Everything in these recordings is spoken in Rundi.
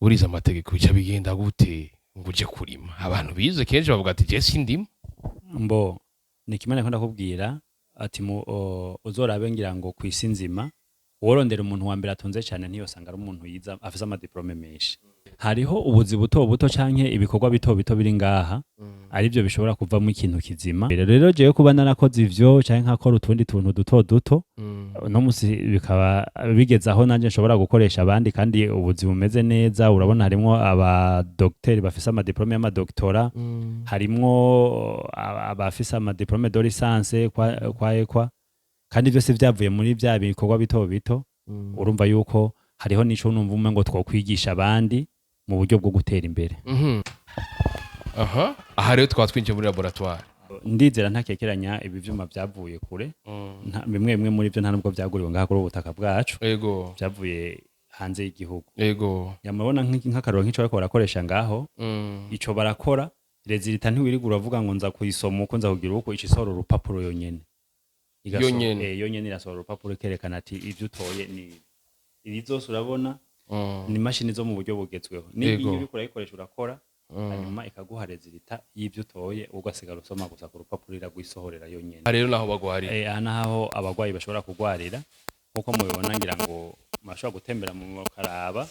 Urize amategeko, bica bigenda gute ngo uje kurima? Abantu bize kenshi bavuga ati je sindima. Mbo ni kimwe nako ndakubwira ati uzorabe, ngira ngo ku isi nzima worondera umuntu wa mbere atunze cyane ntiyosanga ari umuntu yiza afise amadiplome menshi. Hariho ubuzi buto buto canke ibikorwa bito bito biri ngaha, aribyo bishobora kuvamo ikintu kizima. Rero jewe kuba narakoze ivyo canke nkakora utundi tuntu duto duto, uno musi bikaba bigeze aho nanjye nshobora gukoresha abandi, kandi ubuzi bumeze neza. Urabona harimwo abadogiteri bafise amadiplome y'amadoktora, harimwo abafise amadiplome de licence kwa ekwa, kandi byose vyavuye muri vya bikorwa bito bito. Urumva yuko hariho n'ico numva umwe ngo twokwigisha abandi mu buryo bwo gutera imbere. Aha aha rero twaba twinjiye muri laboratoire. Ndizera ntakekeranya ibi vyuma vyavuye kure. Bimwe bimwe muri byo nta nubwo vyaguriwe ngaha kuri ubu butaka bwacu, vyavuye hanze y'igihugu. Yamabona nk'akaroro nk'ico bariko barakoresha ngaho, ico barakora résultat, ntiwirirwa uravuga ngo nza kuyisoma uko, nza kugira uko, ico isohora urupapuro yonyene. Yonyene. Yonyene irasohora urupapuro ikerekana ati ivyo utoye ni ibi. Ibi zose urabona ni imashini zo mu buryo bugezweho. Ni iyo uriko urayikoresha urakora, hanyuma ikaguha résultat y'ivyo utoye, ugasigara usoma gusa ku rupapuro, iragwisohorera yonyene. Aha rero naho bagwarira? Aha naho abagwayi bashobora kugwarira, nkuko mubibona, ngira ngo murashobora gutembera mu mukaraba.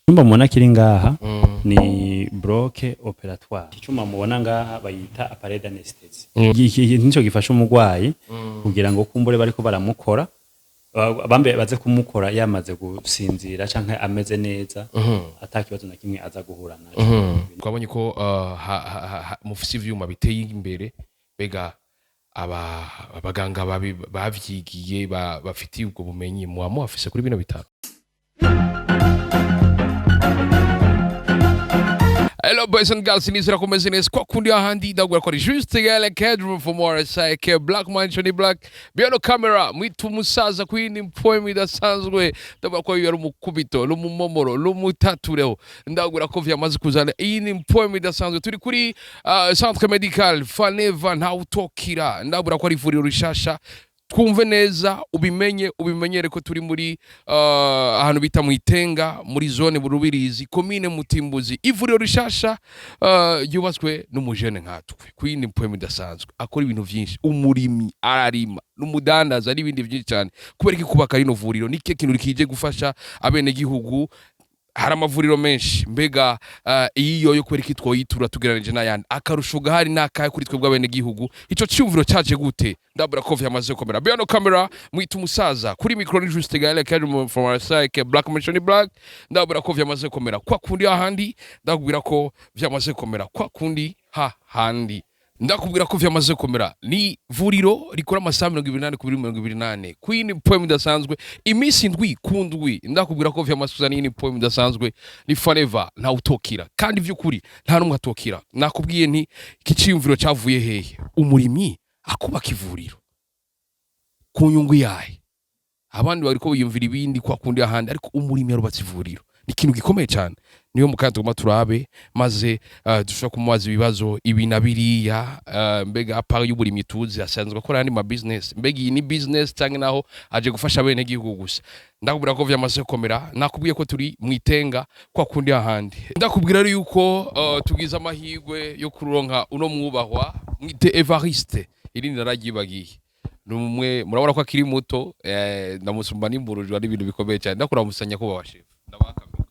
Icyumba mubona kiri ngaha ni bloc opératoire. Icyuma mubona ngaha bayita appareil d'anesthésie. Iki nico gifasha umugwayi kugira ngo kumbure bariko baramukora, bambe baze kumukora yamaze gusinzira canke ameze neza, ata kibazo na kimwe aza guhura naco. Twabonye ko mufise ivyuma biteye imbere. Mbega abaganga bavyigiye, bafitiye ubwo bumenyi, muba mubafise kuri bino bitaro? Hello boys and girls, nizera kumeze neza kwa kundi ahandi. Ndagura ko ari juste gale cadre for more like Black Man Johnny Black behind camera, mwitu umusaza kwini poem idasanzwe. Ndagura ko yari umukubito n'umumomoro n'umutatureho. Ndagura ko vyamaze kuzana iyi ni poem idasanzwe. Turi kuri centre médical Faneva Ntawutokira. Ndabura ko ari ivuriro rishasha. Twumve neza, ubimenye, ubimenyere ko turi muri ahantu bita Mwitenga, muri zone Burubirizi, komine Mutimbuzi. Ivuriro rishasha ryubatswe n'umujene nkatwe kwindi poem idasanzwe, akora ibintu vyinshi: umurimi, ararima, n'umudandaza, n'ibindi vyinshi cyane. Kubera iki kubaka rino vuriro? Ni kihe kintu rikije gufasha abenegihugu? Hari amavuriro menshi, mbega iyi yoyo kubera iki twoyitura tugereranije n'ayandi? Akarusho gahari n'akahe kuri twebwe abenegihugu? Ico ciyumviro caje gute? Ndabura ko vyamaze gukomera. Behind camera mwita umusaza, kuri micro ni Juste Gaël Kadri from Arsaik Black Mission Black. Ndabura ko vyamaze gukomera kwa kundi ahandi. Ndakubwira ko vyamaze gukomera kwa kundi ha handi. Ndakubwira ko vyamaze gukomera. Ni vuriro rikora amasaha 24 kuri 24, kwini poem idasanzwe, iminsi 7 ku ndwi. Ndakubwira ko vyamaze kuzana iyi poem idasanzwe, ni Faneva Ntawutokira, kandi vy'ukuri nta n'umwe atokira. Nakubwiye nti iki ciyumviro cavuye hehe? Umurimyi akubaka ivuriro ku nyungu yahe? Abandi bariko biyumvira ibindi kwa kundi ahandi, ariko umurimyi yarubatse ivuriro, ni ikintu gikomeye cyane. Niyo mukanya tuguma turabe, maze dushobora kumubaza ibibazo ibi na biriya. Mbega à part y'uburimyi tuzi asanzwe akora andi ma business? Mbega iyi ni business cyangwa naho aje gufasha bene gihugu gusa? Ndakubwira ko vyamaze gukomera. Nakubwiye ko turi mwitenga kwa kundi ahandi. Ndakubwira rero yuko tugize amahirwe yo kuronka uno mwubahwa, mwite Evariste, irindi nararyibagiye. Ni umwe murabona ko akiri muto, ndamusumba n'imburujwa n'ibintu bikomeye cyane. Ndakuramusanya kuba chef, ndabakamira.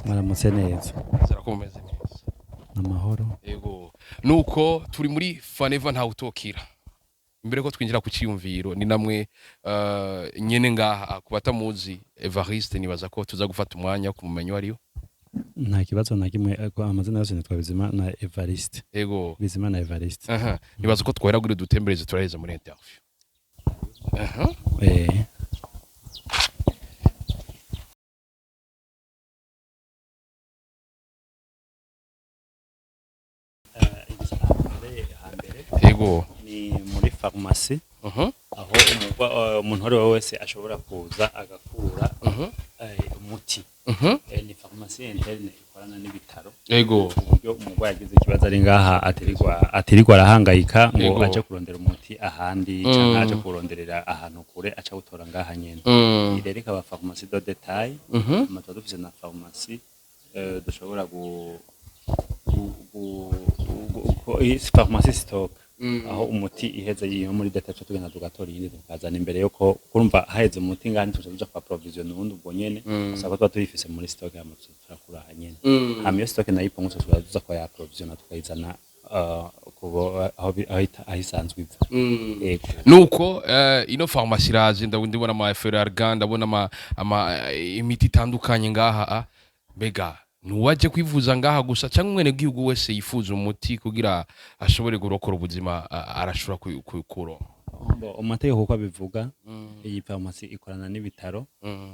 Mwaramutse neza. Nizera ko mumeze neza. Amahoro. Yego, nuko turi muri Faneva Ntawutokira. Imbere ko twinjira ku ciyumviro, ni namwe nyene ngaha. Ku batamuzi Evariste, nibaza ko tuza gufata umwanya wo kumumenya uwo ariwe. Nta kibazo na kimwe, ariko amazina yose nitwa Bizimana Evariste. Bizimana Evariste. Aha, nibaza ko twahera kuri dutembereze, turaheza muri interview. Aha. Ni muri farumasi, aho umuntu uwo ari we wese ashobora kuza agakura umuti. Ni farumasi interne ikorana n'ibitaro, ku buryo umurwayi agize ikibazo ari ngaha atirirwa arahangayika ngo aje kurondera umuti ahandi, canke aje kuwuronderera ahantu kure, aca awutora ngaha nyene. Iyi rero ikaba farumasi de détail. Hama tuba dufise na farumasi Dushobora iyi pharmacie stock, aho umuti iheze iyo muri data tugenda tugatora iyindi tukazana imbere yuko kurumva haheze umuti ngani tuca tuja kwa provision ubundi ubwo nyene, gusa ko tuba tuyifise muri stock, hama turakura aha nyene, hama iyo stock nayo ipungutse tuba tuza kwa ya provision tukayizana kubo aho isanzwe iva. Yego. Nuko ino farumasi iraje, ndabona ama Efferalgan, ndabona imiti itandukanye ngaha. Mbega nuwaje kwivuza ngaha gusa cyangwa umwene gihugu wese yifuza umuti kugira ashobore kurokora ubuzima arashobora kuronka? Bo, amategeko uko abivuga, iyi farumasi ikorana n'ibitaro.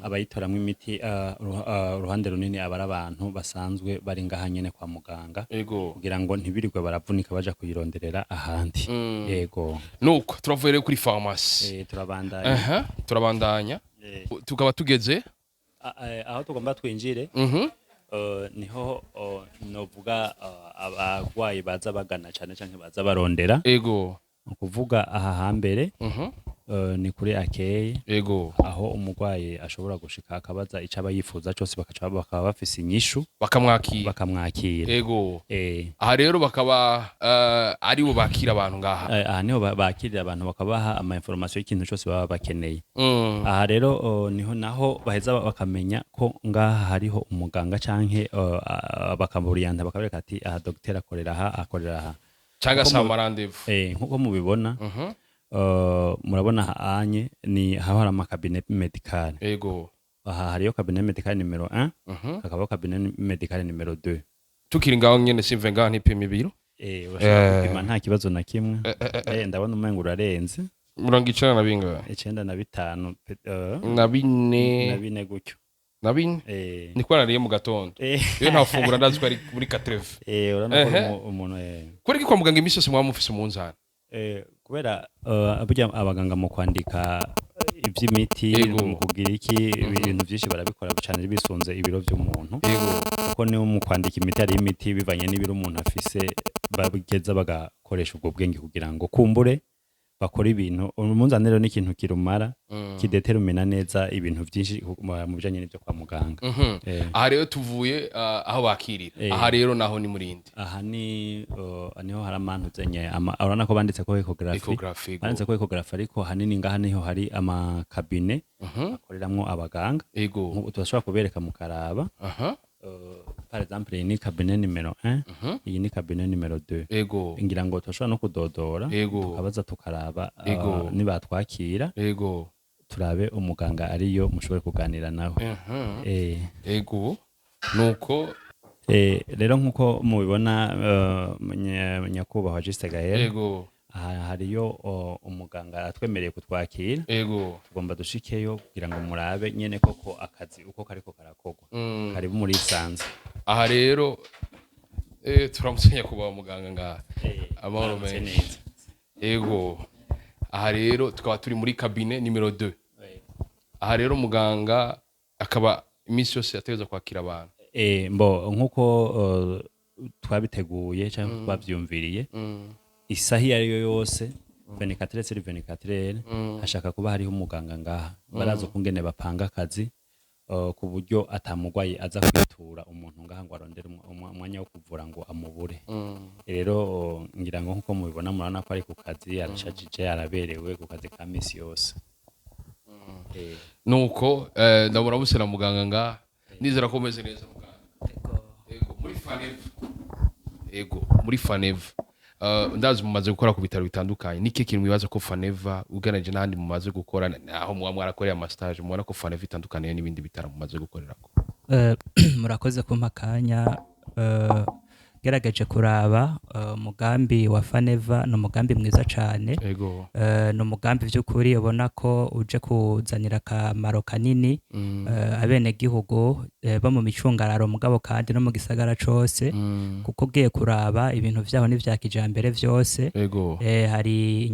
Abayitoramwo imiti, uruhande runini aba ari abantu basanzwe bari ngaha nyene kwa muganga, kugira ngo ntibirirwe baravunika baja kuyironderera ahandi. Yego. Nuko turavuye rero kuri farumasi. Turabandanya. Aha, turabandanya. Tukaba tugeze Aho tugomba twinjire, niho novuga abagwayi baza bagana cane canke baza barondera. Ni ukuvuga aha hambere ni kuri accueil, aho umurwayi ashobora gushika akabaza ico aba yifuza cose, bakaca bakaba bafise inyishu. Bakamwakira. Bakamwakira. Aha rero bakaba aribo bakira abantu ngaha. Aha niho bakirira abantu, bakabaha ama information y'ikintu cyose baba bakeneye. Aha rero niho naho baheza bakamenya ko ngaha hariho umuganga canke bakaburiyanta, bakabereka ati aha dogiteri akorera aha, akorera aha. Cyangwa Nkuko se ama rendez-vous. Nkuko mubibona, murabona hanye ni aho hari ama cabinet médical. Aha hariyo cabinet médical numéro 1, hakabaho cabinet médical numéro 2. Tukiri ngaho nyene, simve ngaho ntipima ibiro. Urashobora gupima, nta kibazo na kimwe. Ndabona umengo urarenze. 90 na bingahe? 95 Na na bine. 4 gutyo. Na 4. Niko nariye mu gatondo. Iyo ntafungura ndazi ko ari muri 80. Urabona ko umuntu Kubera iki kwa muganga iminsi yose mwaba mufise umunzani? Kubera burya abaganga mu kwandika iby'imiti, mu kugira iki, ibintu byinshi barabikora cyane bisunze ibiro by'umuntu, kuko niyo mu kwandika imiti hari imiti bivanye n'ibiro umuntu afise, bageza bagakoresha ubwo bwenge kugira ngo kumbure bakora ibintu. Umunzani rero ni ikintu kirumara kidetermina neza ibintu byinshi mu bijanye n'ibyo kwa muganga. Aha rero tuvuye aho bakirira. Aha rero naho ni murindi. Aha ni niho hari amantu zenye urabona ko banditse ko échographie. Échographie, ego. Banditse ko échographie, ariko hanini ngaha niho hari ama cabinet akoreramwo abaganga. Nk'ubu turashobora kubereka mukaraba. Par exemple, iyi ni cabinet numéro 1, iyi ni cabinet numéro 2. Ngira ngo turashobora no kudodora, tukabaza, tukaraba nibatwakira, turabe umuganga ariyo mushobore kuganira nawe. Ego, nuko. Rero nkuko mubibona, nyakubahwa Juste Gaël, aha hariyo umuganga atwemereye kutwakira. Tugomba dushikeyo kugira ngo murabe nyene koko akazi uko kariko karakorwa. Karibu muri isanze. Aha rero turamutse nyakubahwa muganga ngaha. Amahoro Mwaramutse menshi. neza. Ego, aha rero tukaba turi muri cabinet numéro 2. Aha rero muganga akaba iminsi yose yategerezwa kwakira abantu. Mbo nkuko twabiteguye cyangwa twavyumviriye, isaha iyo ariyo yose, 24 sur 24, hashaka kuba hariho umuganga ngaha. Barazi ukungene bapanga akazi ku buryo atamugwayi aza kwitura umuntu ngaha ngo arondere umwanya wo kuvura ngo amubure. Rero ngira ngo nkuko mubibona, murabona ko ari ku kazi, arashajije, araberewe ku kazi ka misi yose. Nuko ndabona buse na muganga ngaha. Nizera ko umeze neza, muganga. Ego, muri Faneva. Ego, muri Faneva. Ndazi mumaze gukora ku bitaro bitandukanye. Niki kintu mwibaza ko Faneva uganije n'ahandi mumaze gukora, naho muba mwarakoreye ama stage, mubona ko Faneva itandukaniye n'ibindi bitaro mumaze gukorerako? Murakoze kumpa akanya. Gerageje kuraba umugambi wa Faneva, ni umugambi mwiza cane. Ni umugambi vy'ukuri ubona ko uje kuzanira akamaro kanini abenegihugu bo mu micungararo, mugabo kandi no mu gisagara cose, kuko ugiye kuraba ibintu vyaho ni vya kijambere vyose. Hari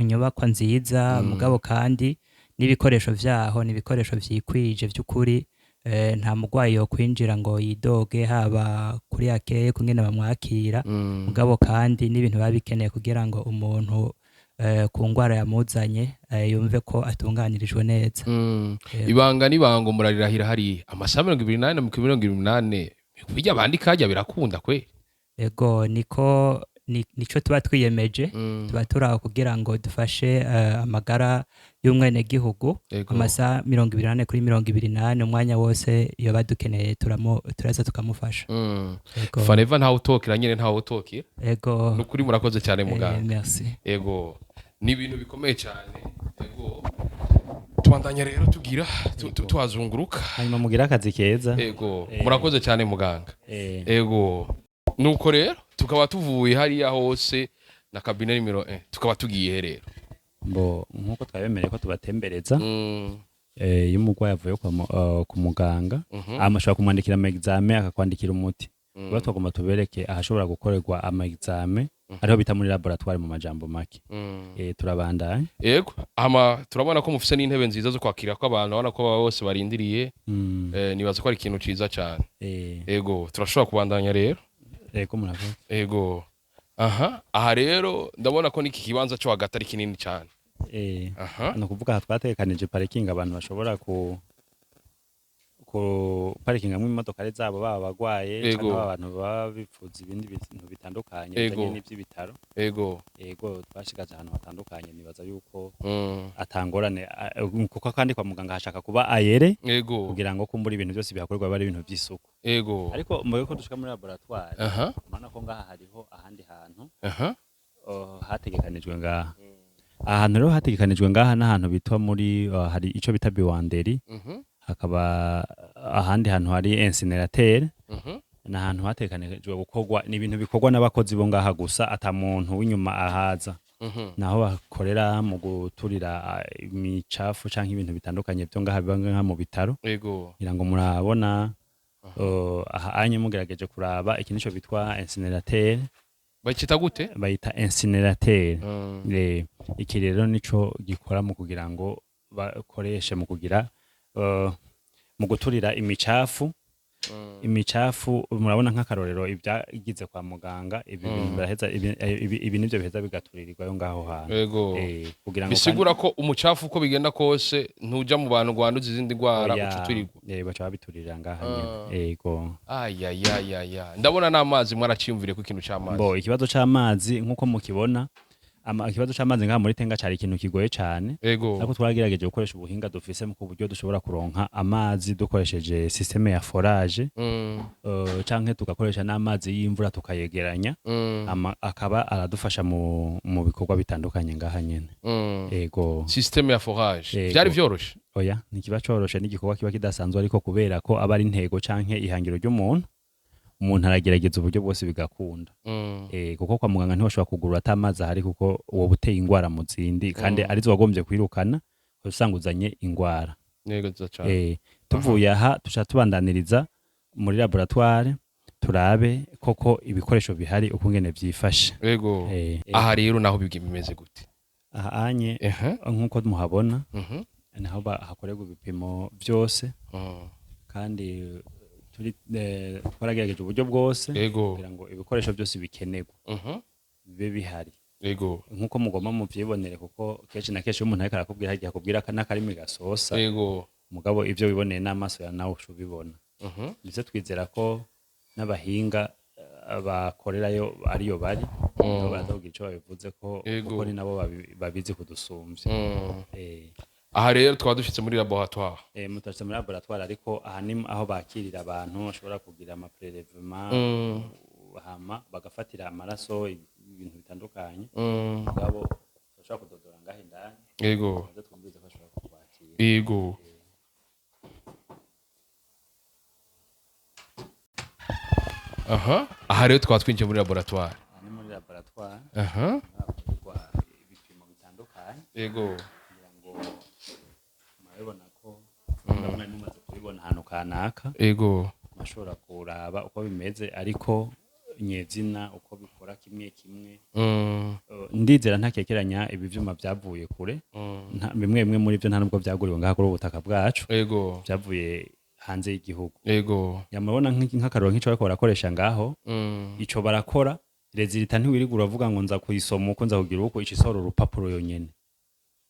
inyubako nziza, mugabo kandi n'ibikoresho vyaho ni ibikoresho vyikwije vy'ukuri. Nta mugwayi yokwinjira ngo yidoge, haba kuri accueil kungene bamwakira, mugabo kandi n'ibintu biba bikeneye kugira ngo umuntu ku ngwara yamuzanye yumve ko atunganirijwe neza. Ibanga n'ibango murarirahira hari amasaha 24 na 24. Bijya bandika hajya birakunda kwe? Ego, niko nico tuba twiyemeje. Tuba turi aho kugira ngo dufashe amagara y'umwenegihugu amasaha 24 kuri 24, umwanya wose iyo badukeneye turaza tukamufasha. Ego. Faneva ntawe utokera nyine, ntawe utokera. Ego. Nukuri murakoze cyane, muganga. Merci. Ego, ni ibintu bikomeye cyane. Ego, tubandanya rero tugira tuhazunguruka. Hanyuma mugire akazi keza. Ego, murakoze cyane, muganga. Ego, nuko rero tukaba tuvuye hariya hose na cabinet numéro 1, tukaba tugiye rero? Mbo nkuko twabemereye ko tubatembereza, iyo umurwayi avuye ku muganga, ashobora kumwandikira ama examen, akakwandikira umuti. Tuba twagomba tubereke ahashobora gukorerwa ama examen, ariho bita muri laboratoire mu majambo make. Turabandanya. Ego, ama turabona ko mufise n'intebe nziza zo kwakira ko abantu, urabona ko baba bose barindiriye. Nibaza ko ari ikintu ciza cyane. Ego, turashobora kubandanya rero. Ego, murakoze. Ego, aha rero ndabona ko n'iki kibanza cyo hagati ari kinini cyane. Ni ukuvuga aha twategekanije parking abantu bashobora ku parikingamwo imodokari zabo, baba abagwaye canke baba abantu baba bifuza ibindi bintu bitandukanye bijanye n'ivy'ibitaro. Ego, twashigaje ahantu hatandukanye, nibaza yuko atangorane, kuko kandi kwa muganga hashaka kuba aéré kugira ngo kumbura ibintu byose bihakorerwa bibe ari ibintu vy'isuku. Ariko mbere yuko dushika muri laboratoire, urabona ko ngaha hariho ahandi hantu hategekanijwe ngaha. Ahantu rero hategekanijwe ngaha n'ahantu bitwa muri hari ico bita buanderie, hakaba ahandi hantu hari incinerateur. Ni ahantu hategekanijwe gukorwa, ni ibintu bikorwa n'abakozi bo ngaha gusa, ata muntu w'inyuma ahaza. Naho bakorera mu guturira imicafu canke ibintu bitandukanye vyo ngaha biba ngaha mu bitaro. Ngira ngo murabona aha anye mugerageje kuraba, iki nico bitwa incinerateur. Bacita gute? Bayita incinerateur. Iki rero nico gikora mu kugira ngo bakoreshe mu kugira mu guturira imicafu. Imicafu murabona nk'akarorero ibyagize kwa muganga, ibi bintu biraheza, ibi nivyo biheza bigaturirirwayo ngaho hantu. Kugira ngo Bisigura ko umucafu uko bigenda kose ntuja mu bantu ngo wanduze izindi ndwara, Oya, uca uturirwa. Baca babiturira ngaha nyene, ego. Ayayayaya, ndabona n'amazi mwaraciyumvire ko ikintu c'amazi. Bo ikibazo c'amazi nk'uko mukibona, ikibazo c'amazi ngaha muri Tenga cari ikintu kigoye cane. Ariko twagerageje gukoresha ubuhinga dufise mu buryo dushobora kuronka amazi dukoresheje système ya forage, canke tugakoresha n'amazi y'imvura tukayegeranya, akaba aradufasha mu bikorwa bitandukanye ngaha nyene. Ego. Système ya forage. Ego. Vyari vyoroshe? Oya, ntikiba coroshe, n'igikorwa kiba kidasanzwe, ariko kubera ko aba ari intego canke ihangiro ry'umuntu, umuntu aragerageza uburyo bwose bigakunda. Kuko kwa muganga ntiwashobora kugurura ata amazi ahari, kuko woba uteye ingwara mu zindi kandi arizo wagombye kwirukana, usanga uzanye ingwara. Neza cane. Tuvuye aha tuca tubandaniriza muri laboratoire, turabe koko ibikoresho bihari ukungene vyifashe. Aha rero naho bimeze gute? Aha anye nk'uko muhabona, naho hakorerwa ibipimo vyose, kandi turi twaragerageje uburyo bwose kugira ngo ibikoresho byose bikenerwa bibe bihari nk'uko mugomba muvyibonere, kuko kenshi na kenshi iyo umuntu ariko arakubwira, hagiye akubwira n'akarimi gasosa, mugabo ivyo wiboneye n'amaso ya nawe uca ubibona. Ndetse twizera ko n'abahinga bakorerayo ariyo bari, nabo baraza kugira ico babivuze ko, kuko ni nabo babizi kudusumvya. Aha rero twaba dushitse muri laboratoire. Mutashitse muri laboratoire, ariko aha ni aho bakirira abantu bashobora kugira ama prélèvement, hama bagafatira amaraso, ibintu bitandukanye. Mugabo bashobora kudodora ngaho indani, baze twumvirize ko bashobora kukwakira. Ego. Aha rero twaba twinjiye muri laboratoire. Aha ni muri laboratoire, hakorerwa ibipimo bitandukanye. Kugira ngo murabibona ko murabona mumaze kubibona ahantu kanaka, mashobora kuraba uko bimeze, ariko nyezina uko bikora kimwe kimwe. Ndizera ntakekeranya ibi vyuma vyavuye kure. Bimwe bimwe muri vyo nta nubwo vyaguriwe ngaha kuri ubu butaka bwacu, vyavuye hanze y'igihugu. Yamabona nk'akaroro nk'ico bariko barakoresha ngaho, ico barakora résultat ntiwirirwa uravuga ngo nza kuyisoma uko, nza kugira uko, ico isohora urupapuro yonyene.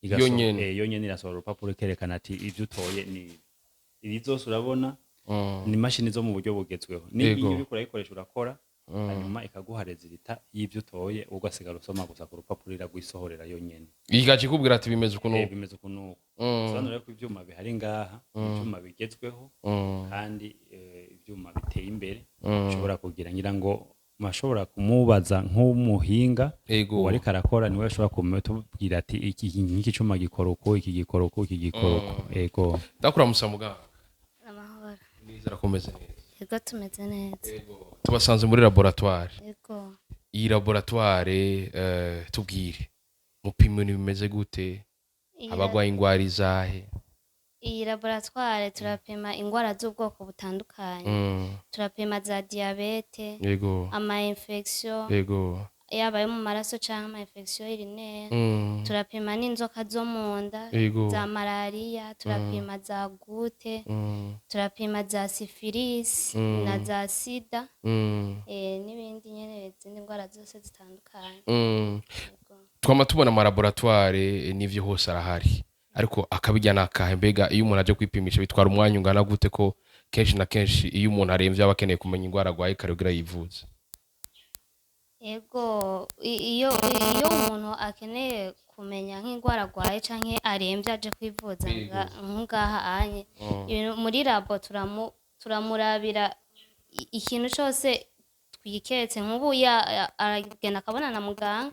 Yonyene. Yonyene irasohora urupapuro ikerekana ati ivyo utoye ni ibi. Ibi zose urabona. Ni imashini zo mu buryo bugezweho. Ni iyo uriko urayikoresha, urakora, hanyuma ikaguha résultat y'ivyo utoye, ugasigara usoma gusa ku rupapuro, iragwisohorera yonyene. Igaca ikubwira ati bimeze ukuntu. Bimeze ukuntu uku. Bisobanura ko ivyuma bihari ngaha, ivyuma bigezweho kandi ivyuma biteye imbere. Ushobora kugira, ngira ngo mashobora kumubaza nk'umuhinga uwariko arakora, niwe ashobora kumutubwira ati iki nk'iki cuma gikora uku, iki gikora uku, iki gikora uku. Ego. Ndakuramusa, muganga. Amahoro. Nizera ko umeze neza. Yego, tumeze neza. Ego, tubasanze muri laboratoire. Yego. Iyi laboratoire, tubwire, mupima ibintu bimeze gute? Abagwaye ingwara izahe? Iyi laboratoire turapima ingwara z'ubwoko butandukanye. Turapima za diabète, ama infection, yaba ayo mu maraso canke ama infection urinaire. Turapima n'inzoka zo mu nda, za malariya, turapima za goutte, turapima za syphilis na za sida, n'ibindi nyene, izindi ndwara zose zitandukanye. Yego. Twama tubona amalaboratoire n'ivyo hose arahari, ariko akabijya nakahe? Mbega iyo umuntu aje kwipimisha bitwara umwanya ungana gute, ko kenshi na kenshi iyo umuntu aremvye aba akeneye kumenya ingwara arwaye kare kugira yivuze? Ego, iyo umuntu akeneye kumenya nk'indwara arwaye canke aremvye aje kwivuza ngaha anye ibintu muri labo, turamurabira ikintu cose twiketse. Nk'ubu aragenda akabona na muganga,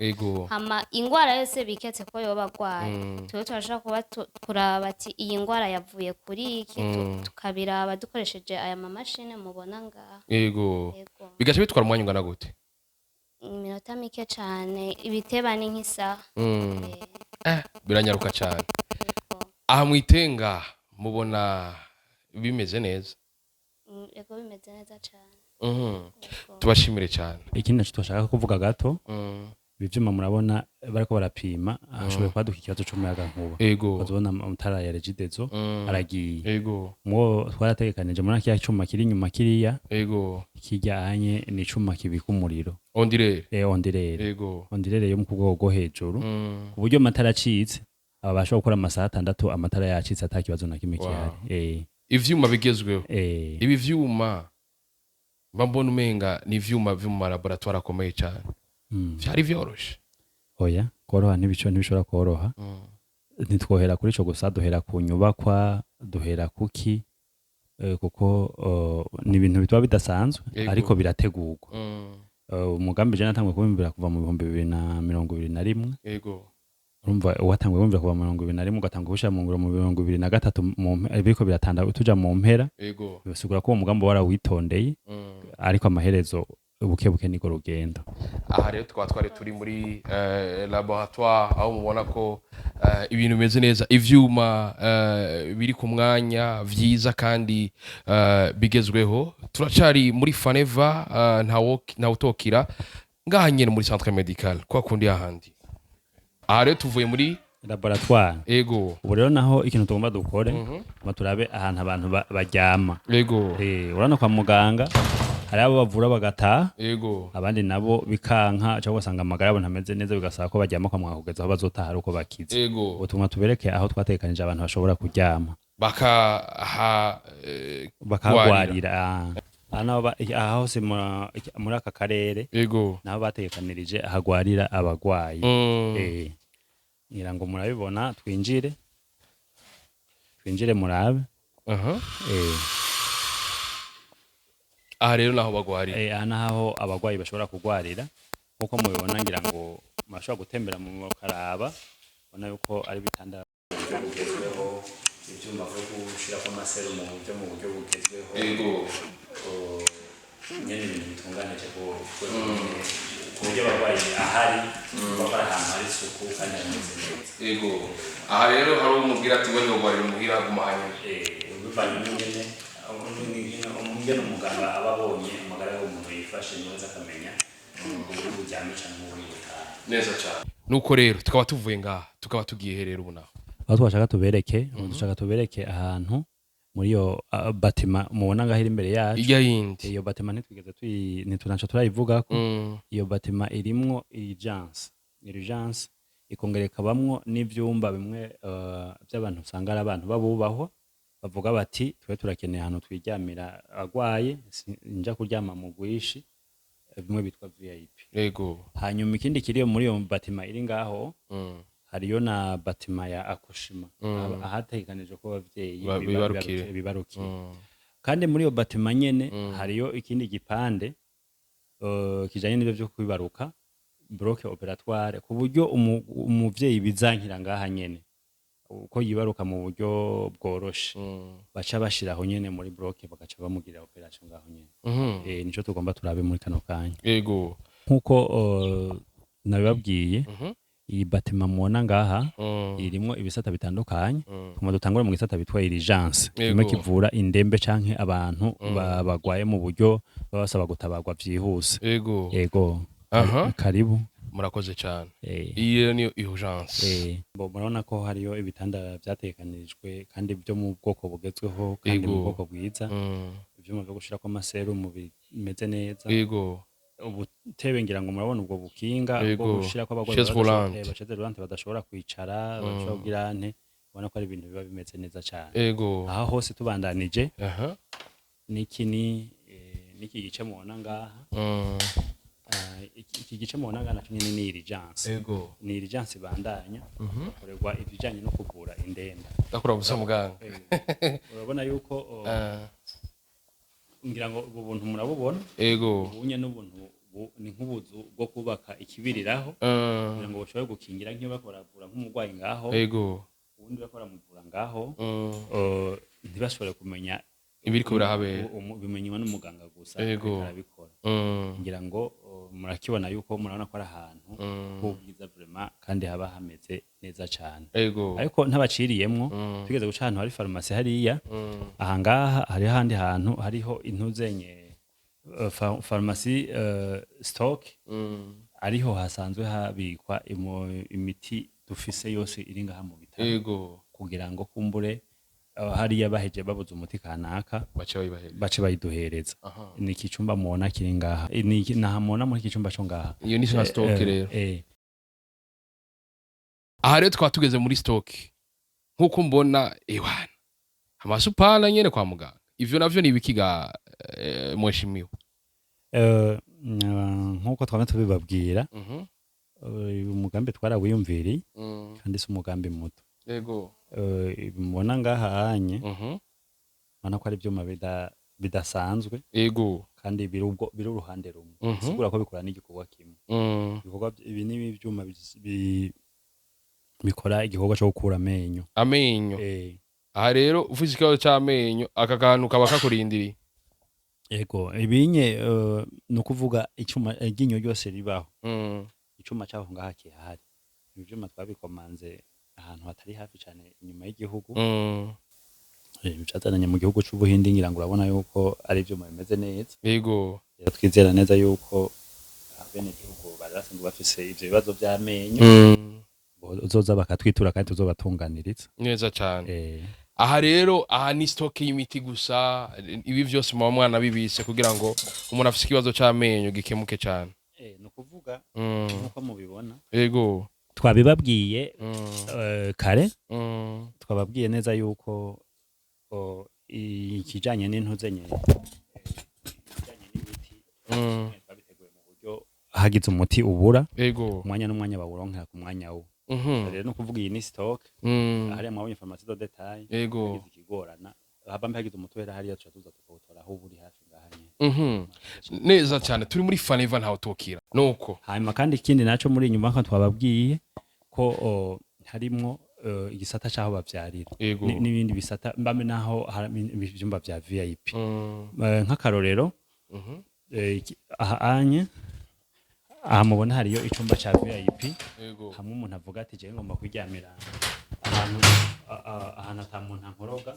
hama ingwara yose biketse ko yoba agwaye, twebwe turashobora kuba kuraba ati iyi ngwara yavuye kuri iki, tukabiraba dukoresheje aya mamashini mubona ngaha. Ego. Bigaca bitwara umwanya ungana gute? Iminota mike cane, ibiteba ni nk'isaha. Biranyaruka cane. Yego. Aha mwitenga mubona bimeze neza? Ego, bimeze neza cane. Yego. Tubashimire cyane. Ikindi naco twashaka kuvuga gato, ibi vyuma murabona bariko barapima, hashoboye kwaduka ikibazo c'umuyagankuba. Ukazobona amatara ya Regideso aragiye. Mwo twarategekanije muri kiriya cuma kiri inyuma kiriya, kijyanye ni icuma kibika umuriro. Onduleur. Onduleur. Onduleur yo mu rwego rwo hejuru, ku buryo amatara acitse, aba bashobora gukora amasaha 6 amatara yacitse ata kibazo na kimwe gihari. Ivyuma bigezweho. Ibi vyuma mba mbona umenga ni ivyuma vyo mu malaboratoire akomeye cyane. Vyari vyoroshe? Oya, koroha ntibishobora koroha. Ntitwohera kuri ico gusa, duhera ku nyubakwa, duhera kuki, kuko ni ibintu bitaba bidasanzwe, ariko birategurwa. Umugambi je natanguye kubimbira kuva mu 2021. Urumva, watanguye wumvira kuva mu 2021, ugatanga kuwushyira mu ngiro mu 2023, biriko biratanda tuja mu mpera. Bisigura ko uwo mugambi warawitondeye, ariko amaherezo buke buke niko rugendo. Aha rero tukaba twari turi muri laboratoire, aho mubona ko ibintu bimeze neza, ivyuma biri ku mwanya vyiza kandi bigezweho. Turacari muri Faneva, ntawutokira ngaha nyene muri centre médical kwa kundi ahandi. Aha rero tuvuye muri laboratoire. Ubu rero naho ikintu tugomba dukore, tugomba turabe ahantu abantu baryama. Urabona kwa muganga hari abo bavura bagataha, abandi nabo bikanka, cyangwa ugasanga amagara yabo ntameze neza, bigasaba ko baryama kwa muganga kugeza aho bazotaha ari uko bakize. Ubu tugomba tubereke aho twategekanije abantu bashobora kuryama, bakaha bakahagwarira. Aha naho aha hose muri aka karere naho bategekanirije ahagwarira abagwayi. Ngira ngo murabibona, twinjire murabe. Aha rero naho bagwarira. Aha naho abagwayi bashobora kugwarira, nkuko mubibona. Ngira ngo murashobora gutembera mu mukaraba, ubona yuko ari ibitanda bugezweho, ibyuma byo gushirako amaserumu mu buryo bugezweho. Nyene ibintu bitunganije ku buryo abarwayi ahari bakora ahantu hari isuku kandi hameze neza. Aha rero hari umubwira ati we ntugwarira muhira, guma hanyuma. Bivanye n'ingene umuganga aba abonye amagara y'umuntu yifashe, neza akamenya uburyo buryamye canke uburyo butaha. Neza cyane. Nuko rero tukaba tuvuye ngaha, tukaba tugiye he rero ubu naho? Aho twashaka tubereke, ubu dushaka tubereke ahantu muri iyo bâtiment mubona ngaho iri imbere yacu. Ijya yindi. Iyo bâtiment ntitwigeze ntitunaco turayivugako. Iyo bâtiment irimwo urgence, ikongera ikabamwo n'ivyumba bimwe by'abantu usanga ari abantu babubahwa. Bavuga bati: "Twe turakeneye ahantu twiryamira agwaye, nja kuryama mu gwishi," bimwe bitwa VIP. Hanyuma ikindi kiri muri iyo bâtiment iri ngaho, hariyo na bâtiment ya accouchement, ahategekanijwe ko abavyeyi bibarukire. Bibarukire. Kandi muri iyo bâtiment nyene hariyo ikindi gipande kijanye n'ivyo vyo kwibaruka, bloc opératoire, ku buryo umuvyeyi bizankira ngaha nyene uko yibaruka mu buryo bworoshe, baca bashiraho nyene muri bloc, bagaca bamugirira opération ngaho nyene. Nico tugomba turabe muri kano kanya. Nkuko nabibabwiye, iyi bâtiment mubona ngaha irimwo ibisata bitandukanye. Tuma dutangura mu gisata bitwa urgence, kimwe kivura indembe canke abantu bagwaye mu buryo baba basaba gutabarwa vyihuse. Yego. Karibu. Murakoze cyane. Iyi rero niyo urgence. Bo murabona ko hariyo ibitanda vyategekanirijwe kandi byo mu bwoko bugezweho kandi mu bwoko bwiza, ivyuma vyo gushirako amaserumu bimeze neza, ubutebe, ngira ngo murabona ubwo bukinga bwo gushirako abarwayi Chaise roulante. Ba chaise roulante badashobora kwicara, badashobora kugira ante. Ubona ko ari ibintu biba bimeze neza cyane. Aha hose tubandanije, niki ni niki gice mubona ngaha. Iki gice mubona ngaha naco nyene ni urgence. Ni urgence ibandanya hakorerwa ibijanye no kuvura indembe. Ndakura gusa muganga. Urabona yuko ngira ngo ubu buntu murabubona. Ubunye n'ubuntu ni nk'ubuzu bwo kubaka ikibiriraho kugira ngo bashobore gukingira nk'iyo bariko baravura nk'umurwayi ngaho, ubundi bariko baramuvura ngaho, ntibashobore kumenya ibiriko birahabera. Bimenywa n'umuganga gusa ariko arabikora. Ngira ngo murakibona yuko murabona ko ari ahantu h'ubwiza vraiment kandi haba hameze neza cane. Ariko ntabaciriyemwo, tugeze guca ahantu hari farumasi hariya. Aha ngaha hariho ahandi hantu hariho intuzenye farumasi, stock, ariho hasanzwe habikwa imiti dufise yose iri ngaha mu bitaro, kugira ngo kumbure hariya baheje babuze umuti kanaka, bace bayibahereza. Bace bayiduhereza. Ni iki cumba mubona kiri ngaha. Naha mubona muri iki cumba co ngaha. Iyo ni nka stock rero. Aha rero twaba tugeze muri stock, nk'uko mbona ewana amasupana nyene kwa muganga. Ivyo navyo ni ibikiga, mheshimiwa? Nk'uko twama tubibabwira, uyu mugambi twarawiyumviriye kandi si umugambi muto. Ibi mubona ngaha hanye, ubona ko ari ivyuma bidasanzwe kandi biri uruhande rumwe, bisigura ko bikora n'igikorwa kimwe. Ibikorwa ibi ni ivyuma bikora igikorwa co gukura amenyo. Amenyo. Aha rero ufise ikibazo c'amenyo, aka kantu kaba kakurindiriye. Ego, ibinye ni ukuvuga icuma iryinyo ryose ribaho, icuma caho ngaha kihari. Ibi vyuma twabikomanze ahantu hatari hafi cane inyuma y'igihugu, vyazananye mu gihugu c'Ubuhindi. Ngira ngo urabona yuko ari ivyuma bimeze neza. Rero twizera neza yuko abenegihugu bari basanzwe bafise ivyo bibazo vy'amenyo uzoza bakatwitura kandi tuzobatunganiriza. Neza cane. Aha rero, aha ni stock y'imiti gusa. Ibi vyose muba mwana bibise kugira ngo umuntu afise ikibazo c'amenyo gikemuke cane. Ni ukuvuga nk'uko mubibona, twabibabwiye kare, twababwiye neza yuko ikijanye n'intuzenye, ikijanye n'imiti, twabiteguye mu buryo hagize umuti ubura, umwanya n'umwanya bawuronkera ku mwanya wo. Rero ni ukuvuga iyi ni stock. Hariya mwabonye pharmacie de détail. Hagize ikigorana, haba mbe hagize umuti uhera hariya, tuca tuza tukawutora aho uba uri hafi ngaha nyene. Neza cyane. Turi muri Faneva, ntawe tokira nuko. Hanyuma kandi ikindi naco muri inyuma ko twababwiye ko harimwo igisata c'aho bavyarira n'ibindi bisata mbame naho hari ivyumba vya VIP. Nk'akarorero, aha anye aha mubona hariyo icumba ca VIP, hamwe umuntu avuga ati: "Jewe ngomba kuryamira ahantu ahantu ata muntu ankoroga,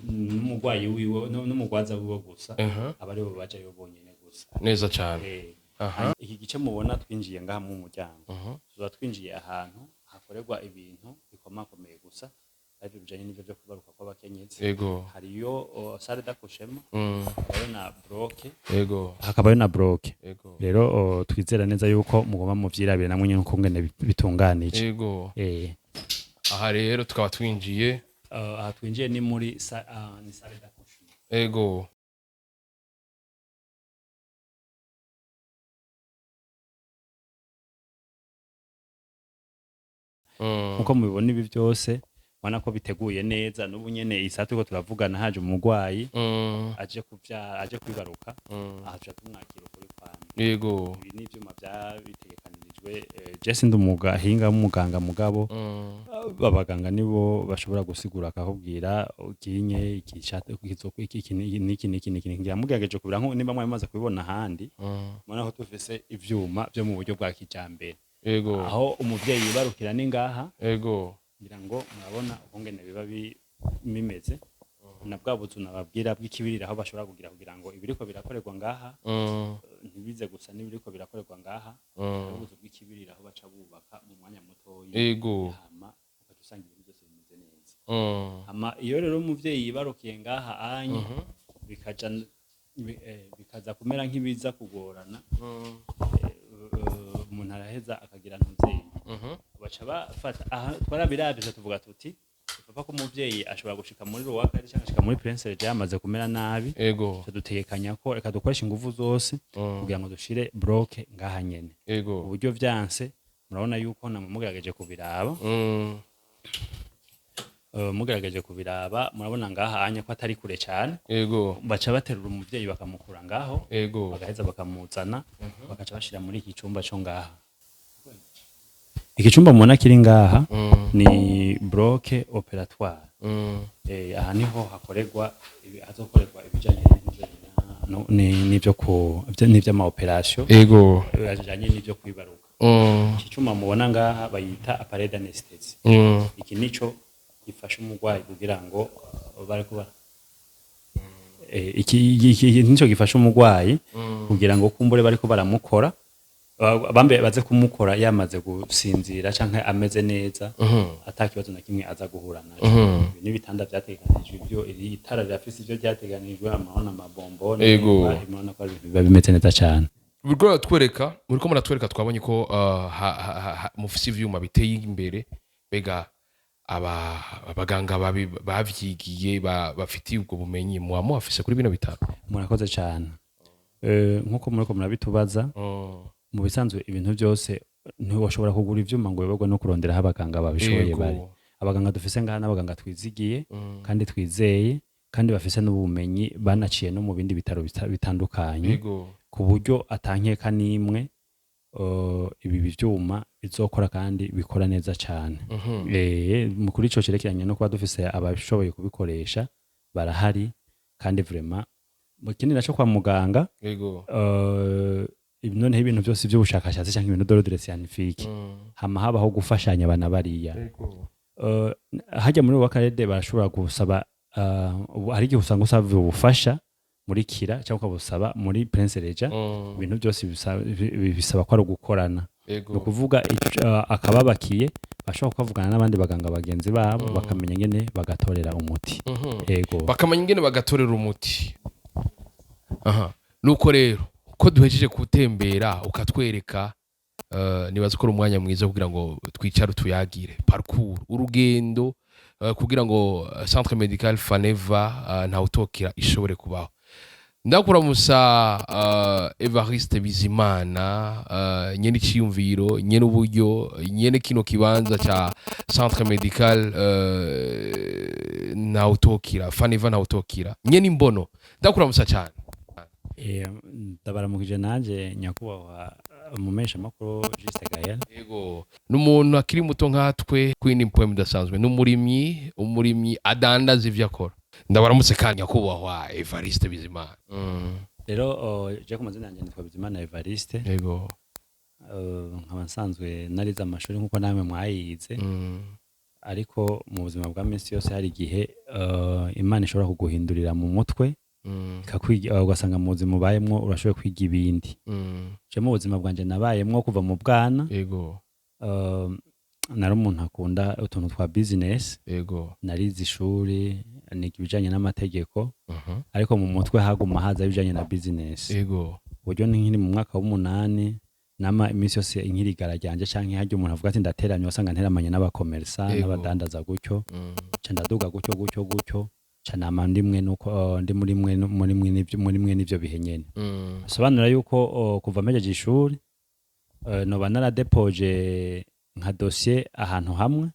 n'umurwayi wiwe n'umugwaza wiwe gusa, aba aribo bajayo bonyene gusa." Neza cyane. Iki gice mubona twinjiye ngaha mu muryango, tuba twinjiye ahantu hakorerwa ibintu bikomakomeye gusa, arivyo bijanye n'ivyo vyo kwibaruka kw'abakenyezi. Hariyo salle d'accouchement, hakabayo na bloc. Hakabayo na bloc. Rero twizera neza yuko mugomba muvyirabire namwe nyene ukungene bitunganije. Aha rero tukaba twinjiye Aha twinjiye ni muri ni salle d'accouchement. Ego. Nkuko mubibona, ibi byose ubona ko biteguye neza. N'ubu nyene iyi saha turiko turavugana, haje umurwayi aje kuvyara, aje kwibaruka, aha tuca tumwakira ukuri kwamye. Ibi ni ivyuma vyabitegekanirijwe. Je sindi umuhinga w'umuganga, mugabo abaganga nibo bashobora gusigura, akakubwira uginye iki iki iki n'iki n'iki n'iki. Ngira mugerageje kubira nko nimba mwari mumaze kubibona ahandi, mubona ko dufise ivyuma vyo mu buryo bwa kijambere. Aho umuvyeyi yibarukira ni ngaha. Ngira ngo murabona ukungene biba bimeze, na bwa buzu nababwira bw'ikibirira, aho bashobora kugira ngo ibiriko birakorerwa ngaha ntibize gusa n'ibiriko birakorerwa ngaha. Hari ubuzu bw'ikibirira aho baca bubaka mu mwanya mutoyi, hama ugaca usanga ibintu byose bimeze neza. Hama iyo rero umuvyeyi yibarukiye ngaha anye, bikaja bikaza kumera nk'ibiza kugorana, umuntu araheza akagira ntuzeye, baca bafata aha. Twarabiravye, tuvuga tuti papa ko umuvyeyi ashobora gushika muri Roi Khaled cyangwa ashika muri Prince Regent yamaze kumera nabi. Dutegekanya ko reka dukoreshe inguvu zose kugira ngo dushire bloc ngaha nyene, uburyo vyanse. Murabona yuko namwe mugerageje kubiraba, mugerageje kubiraba, murabona ngaha anye ko atari kure cyane. Baca baterura umuvyeyi bakamukura ngaho, bagaheza bakamuzana, bakaca bashira muri iki cumba co ngaha. Iki cumba mubona kiri ngaha ni bloc opératoire. Aha niho hakorerwa hazokorerwa ibijanye n'ivyo ku n'ivy'ama opération bijanye n'ivyo kwibaruka. Iki cuma mubona ngaha bayita appareil d'anesthésie. Iki nico gifasha umurwayi kugira ngo bariko iki nico gifasha umurwayi kugira ngo kumbure bariko baramukora, bambe baze kumukora yamaze gusinzira canke ameze neza, ata kibazo na kimwe aza guhura naco. Ibi n'ibitanda vyateganijwe, ibyo iri itara rirafise ivyo ryateganijwe, amahona, amabombone. Murabona ko ari ibintu biba bimeze neza cane. Buriko muratwereka, muriko muratwereka, twabonye ko mufise ivyuma biteye imbere. Mbega abaganga bavyigiye, bafitiye ubwo bumenyi, muba mubafise kuri bino bitaro? Murakoze cane. Nkuko muriko murabitubaza, mu bisanzwe ibintu byose ntiwashobora kugura ivyuma ngo uyoberwe no kuronderaho abaganga babishoboye. Bari abaganga dufise ngaha n'abaganga twizigiye kandi twizeye, kandi bafise n'ubumenyi, banaciye no mu bindi bitaro bitandukanye, ku buryo atankeka n'imwe ibi vyuma bizokora kandi bikora neza cane. Mu kuri ico cerekeranye no kuba dufise abashoboye kubikoresha, barahari kandi vraiment. Mu kindi naco, kwa muganga, noneho ibintu byose by'ubushakashatsi cyangwa ibintu d'ordre scientifique, hama habaho gufashanya abana bariya. Hajya muri Roi Khaled barashobora gusaba, hari igihe usanga usaba ubufasha muri Kira cyangwa ukabusaba muri Prince Regent. Ibintu byose bisaba ko ari ugukorana. Ni ukuvuga akababakiye bashobora kukavugana n'abandi baganga bagenzi babo, bakamenya ingene bagatorera umuti. Ego. Bakamenya ingene bagatorera umuti. Aha nuko rero ko duhejeje gutembera ukatwereka, nibaza ko ari umwanya mwiza kugira ngo twicare tuyagire parcours, urugendo, kugira ngo centre médical Faneva Ntawutokira ishobore kubaho. Ndakuramusa Evariste Bizimana, nyene iciyumviro, nyene uburyo, nyene kino kibanza ca centre médical Ntawutokira, Faneva Ntawutokira, nyene imbono. Ndakuramusa cyane. Ndabaramukije nanje, nyakubahwa umumesha makuru Juste Gaël. Yego, n'umuntu akiri muto nkatwe kwindi poem idasanzwe, n'umurimyi, umurimyi adandaza ivyo akora. Ndabaramutse kandi, nyakubahwa Evariste Bizimana. Rero je ku mazina yanjye nitwa Bizimana Evariste. Nkaba nsanzwe narize amashuri nk'uko namwe mwayize, ariko mu buzima bwa minsi yose hari igihe Imana ishobora kuguhindurira mu mutwe, ugasanga mu buzima ubayemwo urashoboye kwiga ibindi. Je mu buzima bwanje nabayemwo kuva mu bwana, nari umuntu akunda utuntu twa business. Narize ishuri, niga ibijanye n'amategeko, ariko mu mutwe haguma haza ibijanye na business, uburyo nkiri mu mwaka w'umunani. Nama iminsi yose inkirigara ryanje canke harya umuntu avuga ati ndateramye, wasanga nteramanye n'abakomersa, n'abadandaza gutyo. Ca ndaduga gutyo gutyo gutyo, ca nama ndimwe nuko ndi muri mwe muri mwe n'ivyo muri mwe n'ivyo bihe nyene. Bisobanura yuko kuva mpejeje ishuri, noba naradepoje nka dossier ahantu hamwe.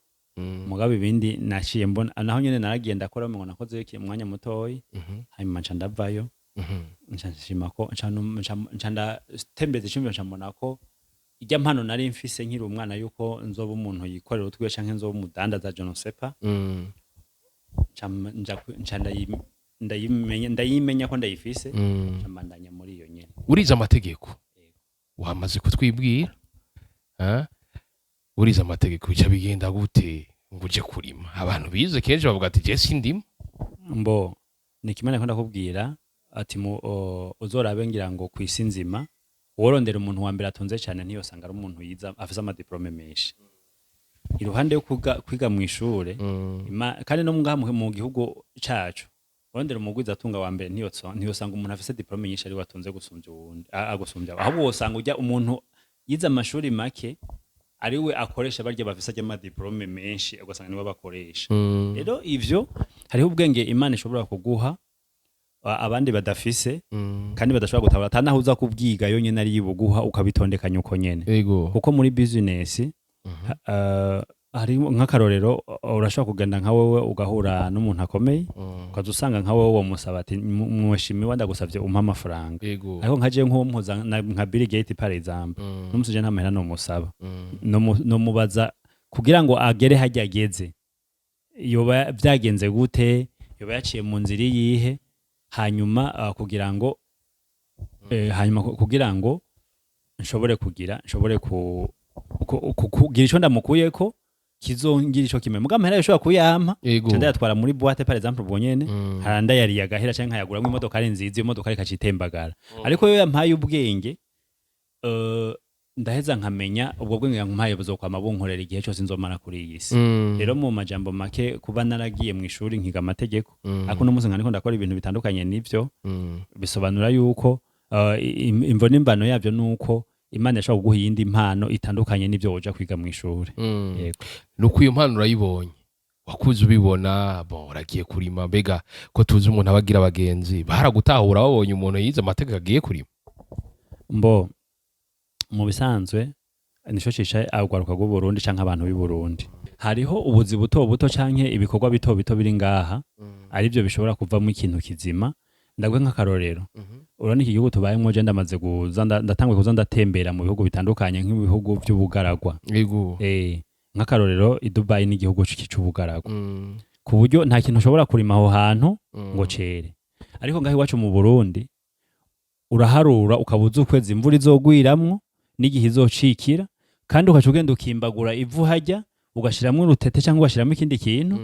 Mugabo ibindi naciye mbona naho nyene naragiye ndakora ngo nakoze iki umwanya mutoyi, hanyuma nca ndavayo. Nca nshima ko nca ndatembeza icumbi, nca mbona ko irya mpano nari mfise nkiri umwana yuko nzoba umuntu yikorera utwiwe canke nzoba umudandaza, je ne sais pas. Nca ndayimenya ko ndayifise. Nca mbandanya muri iyo nyene. Urize amategeko, wamaze kutwibwira, ah? Urize amategeko, bica bigenda gute ngo uje kurima? Abantu bize kenshi bavuga ati je sindimo. Mbo ni kimwe nako ndakubwira ati uzorabe ngira ngo ku isi nzima, worondera umuntu wa mbere atunze cyane ntiyosanga ari umuntu yiza afise amadiplome menshi. Iruhande yo kwiga mu ishure, kandi no ngaha mu gihugu cacu, urondera umugwiza atunga wa mbere ntiyosanga umuntu afise diplome nyinshi ari we atunze gusumbya uwundi, agusumbya. Ahubwo wosanga ujya umuntu yize amashuri make ari we akoresha barya bafise ajya amadiplome menshi, ugasanga nibo bakoresha. Rero ivyo hariho ubwenge Imana ishobora kuguha abandi badafise, kandi badashobora gutabara ata naho uza kubwiga, yonyene ari buguha ukabitondekanya uko nyene. Kuko muri business hari nk'akarorero, urashobora kugenda nka wewe ugahura n'umuntu akomeye, ukaza usanga nka wewe womusaba ati: "Mheshimiwa, ndagusavye umpe amafaranga." Ariko nka jewe nk'uwo mpuza nka Bill Gates par exemple, n'umunsi je nta mahera nomusaba. Nomubaza kugira ngo agere harya ageze yoba vyagenze gute, yoba yaciye mu nzira iyihe, hanyuma kugira ngo hanyuma kugira ngo nshobore kugira nshobore kugira ico ndamukuyeko kizongira ico kimwe. Muga amahera yoshobora kuyampa, nca ndayatwara muri boîte par exemple ubwo nyene, ndayariye agahera canke nkayaguramwo imodokari nziza, iyo modokari ikacitembagara. Ariko iyo yampaye ubwenge, ndaheza nkamenya ubwo bwenge yampaye buzokwama bunkorera igihe cyose nzomara kuri iyi si. Rero mu majambo make, kuba naragiye mu ishuri nkiga amategeko, ariko uno munsi nka ndiko ndakora ibintu bitandukanye n'ivyo, bisobanura yuko imvo n'imvano yavyo nuko Imana ishobora kuguha iyindi mpano itandukanye n'ivyo woja kwiga mu ishuri. Yego. Nuko iyo mpano urayibonye, wakuze ubibona. Bon, uragiye kurima. Mbega ko tuzi umuntu aba agira abagenzi, baragutahura babonye umuntu yize amategeko agiye kurima? Mbo mu bisanzwe nico cisha agwaruka rw'u Burundi canke abantu b'i Burundi, hariho ubuzi buto buto canke ibikorwa bito bito biri ngaha arivyo bishobora kuvamo ikintu kizima. Ndaguhe nk'akarorero, urabona iki gihugu tubayemwo, je ndamaze kuza ndatanguye kuza ndatembera mu bihugu bitandukanye, nk'ibihugu vy'ubugaragwa. Nk'akarorero i Dubai ni igihugu c'ubugaragwa, ku buryo nta kintu ushobora kurima aho hantu ngo cere. Ariko ngaho iwacu mu Burundi uraharura ukaba uzi ukwezi imvura izogwiramwo n'igihe izocikira, kandi ugaca ugenda ukimbagura ivu hajya, ugashiramwo urutete cyangwa ugashiramwo ikindi kintu,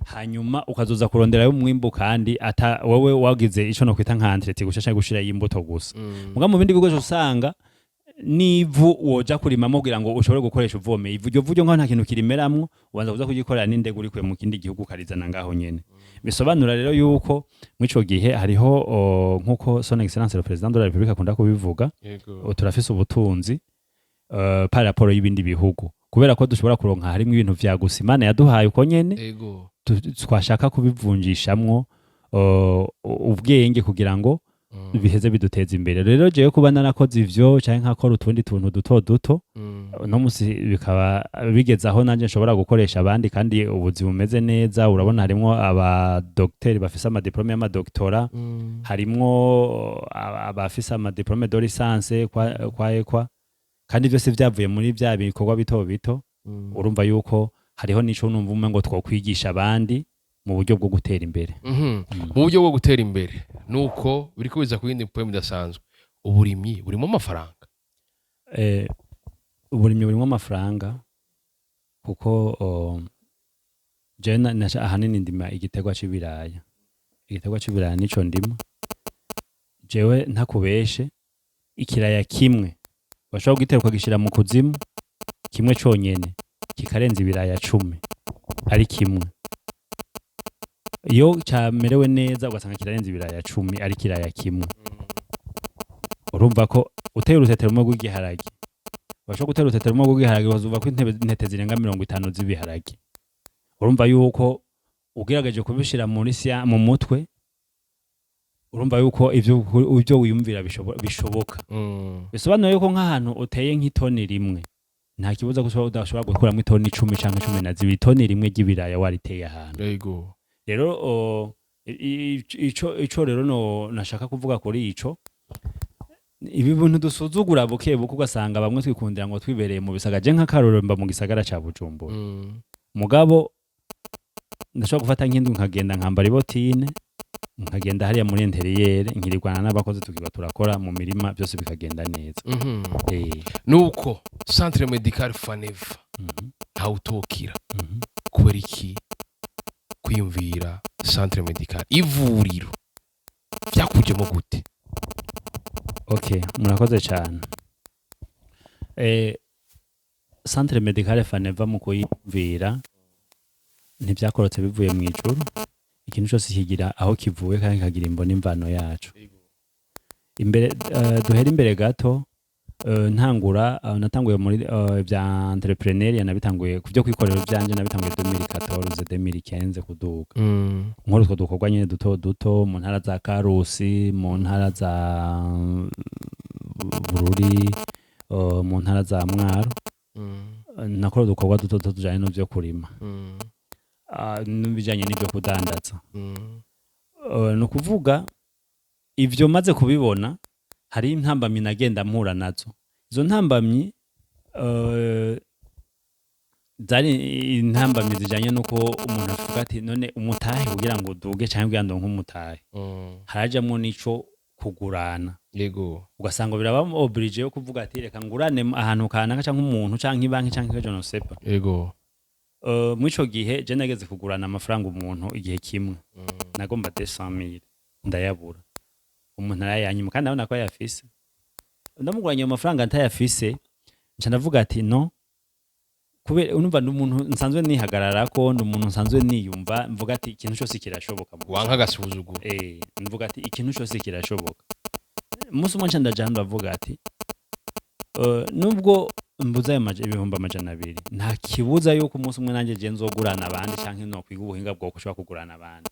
hanyuma ukazoza kuronderayo umwimbu, kandi ata wowe wagize ico no kwita nka entretien gusa canke gushirayo imbuto gusa. Muga mu bindi bigo usanga n'ivu woja kurimamo kugira ngo ushobore gukoresha uvomeye ivu, iryo vu ryo nkaho nta kintu kirimeramwo, ubanza kuza kugikorera n'indege urikuye mu kindi gihugu ukarizana ngaho nyene. Bisobanura rero yuko mw'ico gihe hariho nkuko Son Excellence le Président de la République akunda kubivuga, turafise ubutunzi par rapport y'ibindi bihugu, kubera ko dushobora kuronka harimwo ibintu vya gusa Imana yaduhaye uko nyene, twashaka kubivunjishamwo ubwenge kugira ngo biheze biduteza imbere. Rero jewe kuba narakoze ivyo canke nkakora utundi tuntu duto duto, uno musi bikaba bigeze aho nanje nshobora gukoresha abandi, kandi ubuzima bumeze neza. Urabona harimwo abadokiteri bafise amadiplome y'amadoktora, harimwo abafise amadiplome de licence kwa ekwa, kandi vyose vyavuye muri vya bikorwa bito bito. Urumva yuko hariho n'ico numva umwe ngo twokwigisha abandi mu buryo bwo gutera imbere. Mu buryo bwo gutera imbere, nuko biriko biza ku yindi poem idasanzwe. Uburimyi burimo amafaranga? Uburimyi burimo amafaranga, kuko jewe ahanini ndima igiterwa c'ibiraya. Igiterwa c'ibiraya nico ndima jewe. Ntakubeshe, ikiraya kimwe bashobora kugitera ukagishira mu kuzimu kimwe conyene kikarenza ibiraya 10 ari kimwe. Iyo camerewe neza ugasanga kirarenza ibiraya 10 ari kiraya kimwe. Urumva ko uteye urutete rumwe rw'igiharage. Bashobora gutera urutete rumwe rw'ibiharage, ukazuva ko intete zirenga 50 z'ibiharage. Urumva yuko ugerageje kubishira muri mu mutwe, urumva yuko ivyo wiyumvira bishoboka. Bisobanuye yuko nk'ahantu uteye nk'itoni rimwe, nta kibuza ko udashobora gukuramo itoni 10 canke 12, itoni rimwe ry'ibiraya wariteye ahantu. Rero ico rero no nashaka kuvuga kuri ico, ibi bintu dusuzugura buke buke, ugasanga bamwe twikundira ngo twibereye mu bisagara. Je nk'akarorero mba mu gisagara ca Bujumbura, mugabo ndashobora gufata nk'indwi nkagenda nkambara ibotine, nkagenda hariya muri intérieur, nkirirwana n'abakozi, tukiba turakora mu mirima, byose bikagenda neza. Nuko Centre Médical Faneva ntawe utokira. Kubera iki kwiyumvira centre médical, ivuriro, byakujemo gute? Okay, murakoze cyane. Centre Médical Faneva mu kuyumvira ntibyakorotse bivuye mu ijuru. Ikintu cyose kigira aho kivuye kandi kikagira imbo n'imvano yacu. Imbere duhera imbere gato, ntangura natanguye muri bya entrepreneur, nabitanguye ku byo kwikorera ivyanje, nabitanguye 2014, 2015 kuduga, nkora utwo dukorwa nyine duto duto mu ntara za Karusi, mu ntara za Bururi, mu ntara za Mwaro. Nakora udukorwa duto duto tujanye n'ivyo kurima, n'ibijanye n'ivyo kudandaza. Ni ukuvuga ivyo maze kubibona, hari intambamyi nagenda mpura nazo. Izo ntambamyi zari intambamyi zijanye n'uko umuntu avuga ati: "None umutahe kugira ngo uduge canke kugira ngo nk'umutahe harajamwo n'ico kugurana." Ugasanga biraba obligé yo kuvuga ati: "Reka ngurane ahantu kanaka, canke umuntu, canke ibanki, canke je ne sais pas." Mw'ico gihe je nageze kugurana amafaranga umuntu igihe kimwe, nagomba 200,000, ndayabura, umuntu arayanyima kandi ndabona ko ayafise. Ndamuguranye ayo mafaranga ntayafise, nca ndavuga ati: "No kubera urumva ndi umuntu nsanzwe nihagararako, ndi umuntu nsanzwe niyumva, mvuga ati ikintu cyose kirashoboka mu Wanka agasuzuguro. Mvuga ati ikintu cyose kirashoboka." Umunsi umwe nca ndaja hano, ndavuga ati: "Nubwo mbuze ayo 200,000, nta kibuza yuko umunsi umwe nanjye je nzogurana abandi, canke nokwiga ubuhinga bwo kushobora kugurana abandi."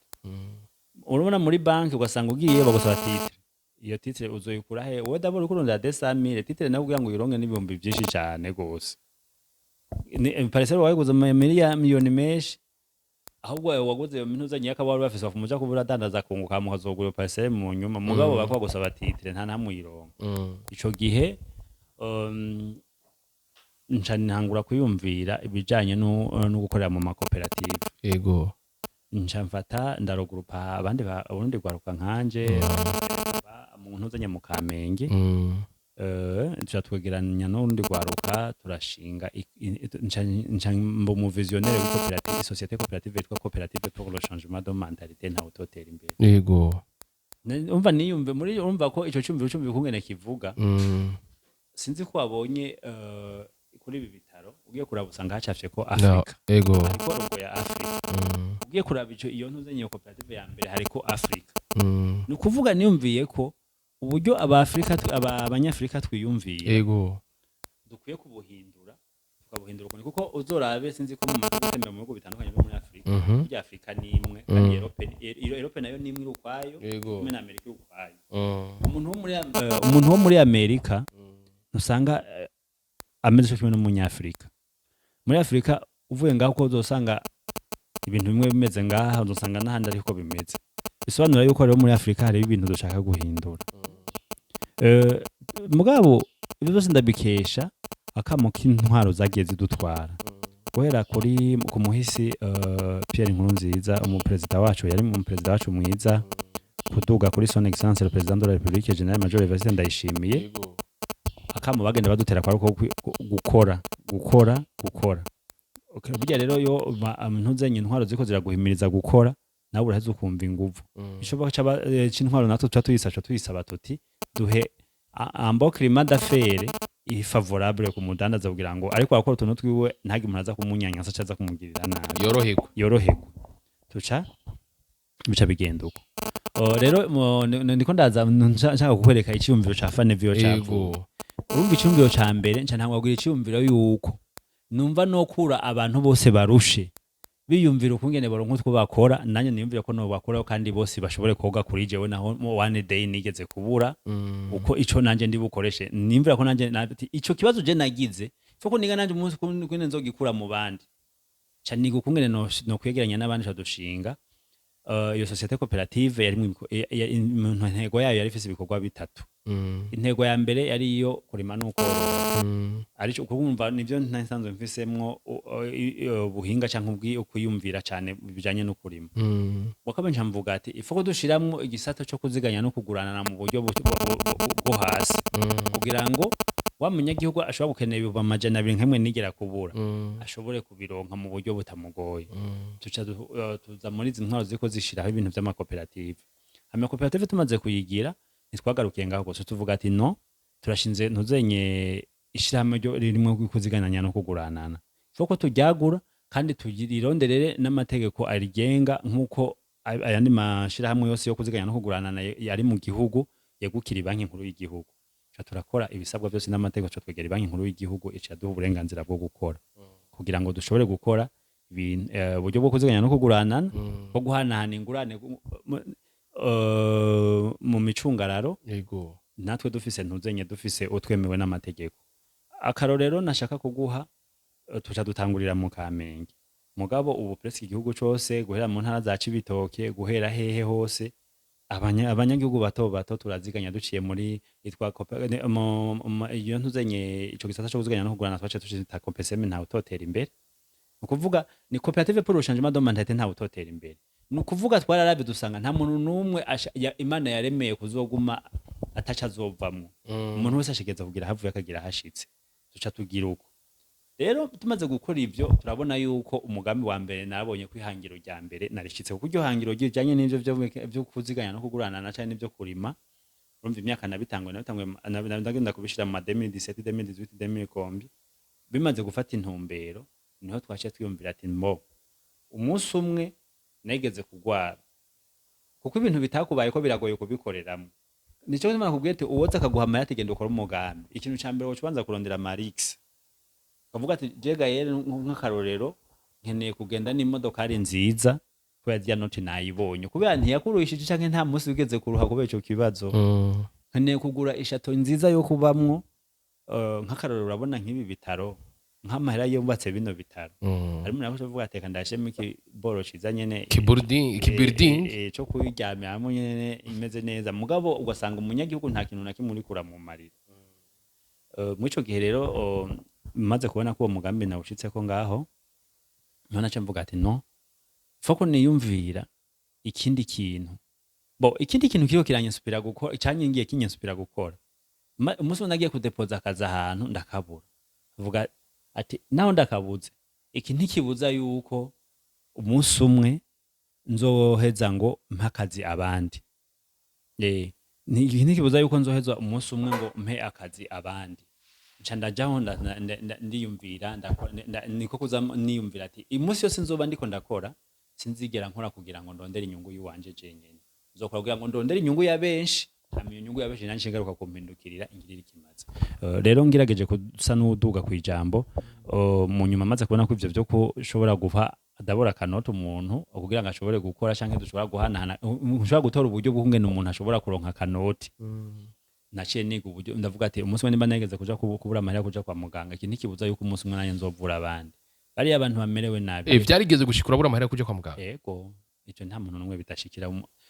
Urabona muri banki ugasanga ugiye bagusaba titre. Iyo titre uzoyikura he? Wowe d'abord uriko urondera 200,000, titre nawe kugira ngo uyironke n'ibihumbi byinshi cane gose. Parcelle wayiguze mu miliyoni menshi, ahubwo ayo waguze iyo mintu uzanye akaba wari bafise bafu muja kuba uradandaza kunguka, mukazogura iyo parcelle mu nyuma. Mugabo bariko bagusaba titre, nta namwe uyironka. Ico gihe nca ntangura kwiyumvira ibijanye no gukorera mu makoperative. Nca mfata ndaregurupa abandi urundi rwaruka nkanje mu ntuzanye mu Kamenge. Tuca twegeranya n'urundi rwaruka, turashinga nca mba umu visionnaire w'ikoperative, société coopérative yitwa Coopérative pour le changement de mentalité ntawe utotera imbere. Umva niyumve muri, urumva ko ico cyumviro kungene kivuga. Sinzi ko wabonye kuri ibi bitaro, ugiye kuraba usanga hacafye ko No, Afrika, hariko logo ya Afrika. Ugiye kuraba ico iyo ntuzanye iyo koperative ya mbere, hariko Afrika. Ni ukuvuga niyumviye ko uburyo abafrika abanyafrika twiyumviye dukwiye kubuhindura, tukabuhindura ukuntu, kuko uzorabe, sinzi ko mu gutembera mu bihugu bitandukanye byo muri Afurika, burya Afurika ni imwe kandi Europe nayo ni imwe iri ukwayo, kumwe na Amerika iri ukwayo. Umuntu wo muri Amerika ntusanga ameze cyo kimwe n'umunyafurika. Muri Afurika uvuye ngaho ko uzosanga ibintu bimwe bimeze ngaha, uzosanga n'ahandi ariko bimeze. Bisobanura yuko rero muri Afurika hariho ibintu dushaka guhindura. Mugabo ibyo byose ndabikesha akamo k'intwaro zagiye zidutwara, guhera kuri ku muhisi Pierre Nkurunziza, umuperezida wacu, yari umuperezida wacu mwiza, kuduga kuri Son Excellence le Président de la République Général Major Evariste Ndayishimiye. Akamo bagenda badutera kwari uko gukora, gukora, gukora. Okay, burya rero yo ntuzenye intwaro ziko ziraguhimiriza gukora, nawe uraheza ukumva inguvu. Ishoboka c'intwaro natwe tuca tuyisaba tuti: "Duhe un bon climat d'affaires favorable ku mudandaza, kugira ngo ariko arakora utuntu twiwe ntagire umuntu aza kumunyanyasa aca aza kumugirira nabi." Yoroherwa. Yoroherwa, tuca bica bigenda uko. Rero ndiko ndaza nshaka kukwereka icyumviro ca Faneva cavuye. Urumva, icyumviro ca mbere nca ntangwa icyumviro yuko numva nokura abantu bose barushe, biyumvira ukungene baronka utwo bakora, nanjye niyumvira ko nobakuraho kandi bose bashobore koga kuri jewe, naho mu one day nigeze kubura uko ico nanje ndi bukoreshe. Nimvira ko nanje ati, ico kibazo je nagize foko niga nanje umunsi kungene nzogikura mu bandi, ca niga ukungene no kwegeranya n'abandi, ca dushinga iyo société coopérative. Yari mu ntego yayo yari ifise ibikorwa bitatu. Intego ya mbere yari iyo kurima n'ukorora, ariko kumva nivyo ntasanzwe mfisemwo ubuhinga canke ukwiyumvira cane bijanye no kurima. Wakabanje nca mvuga ati ifoko dushiramwo igisata co kuziganya no kuguranana mu buryo bwo hasi, kugira ngo wa munyagihugu ashobora gukenera 200,000 nk'imwe nigera kubura, ashobore kubironka mu buryo butamugoye. Tuca tuza muri izi ntwaro ziriko zishiraho ibintu vy'amakoperative. Amakoperative tumaze kuyigira, ntitwagarukiye ngaho gusa, tuvuga ati no turashinze ntuzenye ishirahamwe ryo ririmwo kuziganyanya no kuguranana, foko turyagura kandi turironderere n'amategeko arigenga, nk'uko ayandi mashirahamwe yose yo kuziganya no kuguranana yari mu gihugu yegukira Banki Nkuru y'Igihugu. Tuca turakora ibisabwa byose n'amategeko, tuca twegera Banki Nkuru y'Igihugu, ica duha uburenganzira bwo gukora kugira ngo dushobore gukora uburyo bwo kuziganya no kuguranana, bwo guhanahana ingurane mu micungararo, natwe dufise ntuzenye dufise utwemewe n'amategeko. Akarorero nashaka kuguha, tuca dutangurira mu Kamenge, mugabo ubu presque igihugu cose, guhera mu ntara za Cibitoke, guhera hehe hose, abanyagihugu bato bato turaziganya duciye muri itwa iyo ntuzenye ico gisata co kuziganya no kugurana twaciye tucita COPECEM Ntawe Utotera Imbere. Ni ukuvuga ni Koperative pour le changement de mentalité Ntawe Utotera Imbere. Ni ukuvuga twararavye dusanga nta muntu n'umwe Imana yaremeye kuzoguma ataca azovamwo. Umuntu wese ashigeza kugira havuye akagira hashitse. Duca tugira uko rero. Tumaze gukora ivyo, turabona yuko umugambi wa mbere nabonye ko ihangiro rya mbere narishitse, kuko iryo hangiro rijanye n'ivyo vyo kuziganya no kuguranana canke n'ivyo kurima, urumva imyaka nabitanguye ndagenda kubishira mu ma 2017, 2018, 2000 kombi bimaze gufata intumbero, niho twaciye twiyumvira ati mbo umunsi umwe nageze kugwara, kuko ibintu bitakubaye ko biragoye kubikoreramwo. Nico gituma nakubwiye ati uwoza akaguha amahera ati genda ukore umugambi, ikintu ca mbere woca ubanza kurondera marix, ukavuga ati je Gayere, nk'akarorero, nkeneye kugenda n'imodokari nziza kubera zirya noti nayibonye, kubera ntiyakuruhishije canke nta munsi wigeze kuruha kubera ico kibazo. Nkeneye kugura ishato nziza yo kubamwo. Nk'akarorero, urabona nk'ibi bitaro, nk'amahera yubatse bino bitaro, harimo naho uvuga ati reka ndashiremo ikiboro ciza nyene, Kibuilding, kibuilding. Co kuryamyamo nyene imeze neza, mugabo ugasanga umunyagihugu nta kintu na kimwe uriko uramumarira. Muri ico gihe rero, maze kubona ko uwo mugambi nawushitseko ngaho, niho naca mvuga ati no foko niyumvira ikindi kintu. Bo ikindi kintu kiriko kiranyensupira gukora, icanyingiye kinyensupira gukora, umunsi umwe nagiye kudepoza akazi ahantu ndakabura, vuga ati naho ndakabuze, iki ntikibuza yuko umunsi umwe nzoheza ngo mpe akazi abandi. Iki ntikibuza yuko nzoheza umunsi umwe ngo mpe akazi abandi. Nca ndajaho ndiyumvira, ndakora, niko kuza niyumvira ati umunsi yose nzoba ndiko ndakora, sinzigera nkora kugira ngo ndondere inyungu y'uwanje jenyene, nzokora kugira ngo ndondere inyungu ya benshi, hama iyo nyungu ya benshi nanje ngaruka kumpindukirira ingirira ikimazi. Rero ngerageje kusa n'uduga kw'ijambo, mu nyuma maze kubona ko ivyo vyo kushobora guha dabora akanota umuntu kugira ngo ashobore gukora, canke dushobora guhanahana, ushobora gutora uburyo bw'ukungene umuntu ashobora kuronka akanoti, naciye niga uburyo, ndavuga ati umunsi umwe nimba nageze kuja kubura amahera kuja kwa muganga, iki ntikibuza yuko umunsi umwe nanjye nzovura abandi bariya abantu bamerewe nabi. Vyarigeze gushika urabura amahera yo kuja kwa muganga? Ego, ico nta muntu n'umwe bidashikira.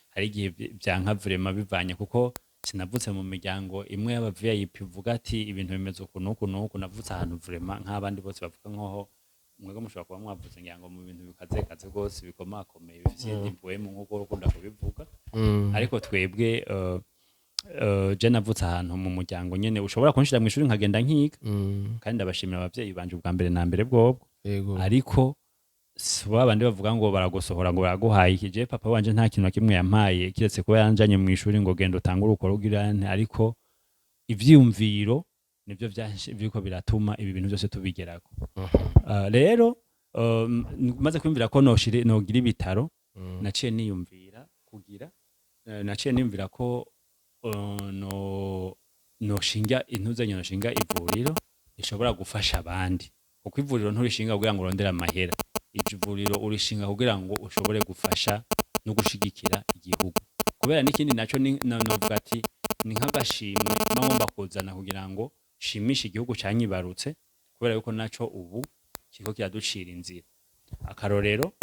Hari igihe vyanka vraiment, bivanye kuko sinavutse mu miryango imwe y'aba VIP uvuga ati ibintu bimeze uku n'uku n'uku. Navutse ahantu vraiment nk'abandi bose bavuga, nkoho mwebwe mushobora kuba mwavutse ngira ngo mu bintu bikazekaze rwose, bikomakomeye, bifise iyindi mpwemu nk'uko ukunda kubivuga. Ariko twebwe, je navutse ahantu mu muryango nyene ushobora kunshira mw'ishuri nkagenda nkiga, kandi ndabashimira abavyeyi banje ubwa mbere na mbere bwobwo. Ariko si ba bandi bavuga ngo baragusohora ngo baraguhaye iki. Je papa wanje nta kintu na kimwe yampaye kiretse kuba yanjanye mu ishuri ngo genda utangure ukore ugira nte, ariko ivyiyumviro nivyo biriko biratuma ibi bintu byose tubigerako. Rero maze kwiyumvira ko nogira ibitaro, naciye niyumvira kugira, naciye niyumvira ko no Noshinga intuzanyo, noshinga ivuriro rishobora gufasha abandi, kuko ivuriro nturishinga kugira ngo urondere amahera. Ivuriro urishinga kugira ngo ushobore gufasha no gushigikira igihugu. Kubera n'ikindi naco novuga ati ni nk'agashimwe mba ngomba kuzana kugira ngo shimishe igihugu canyibarutse, kubera yuko naco ubu kiriko kiraducira inzira. Akarorero,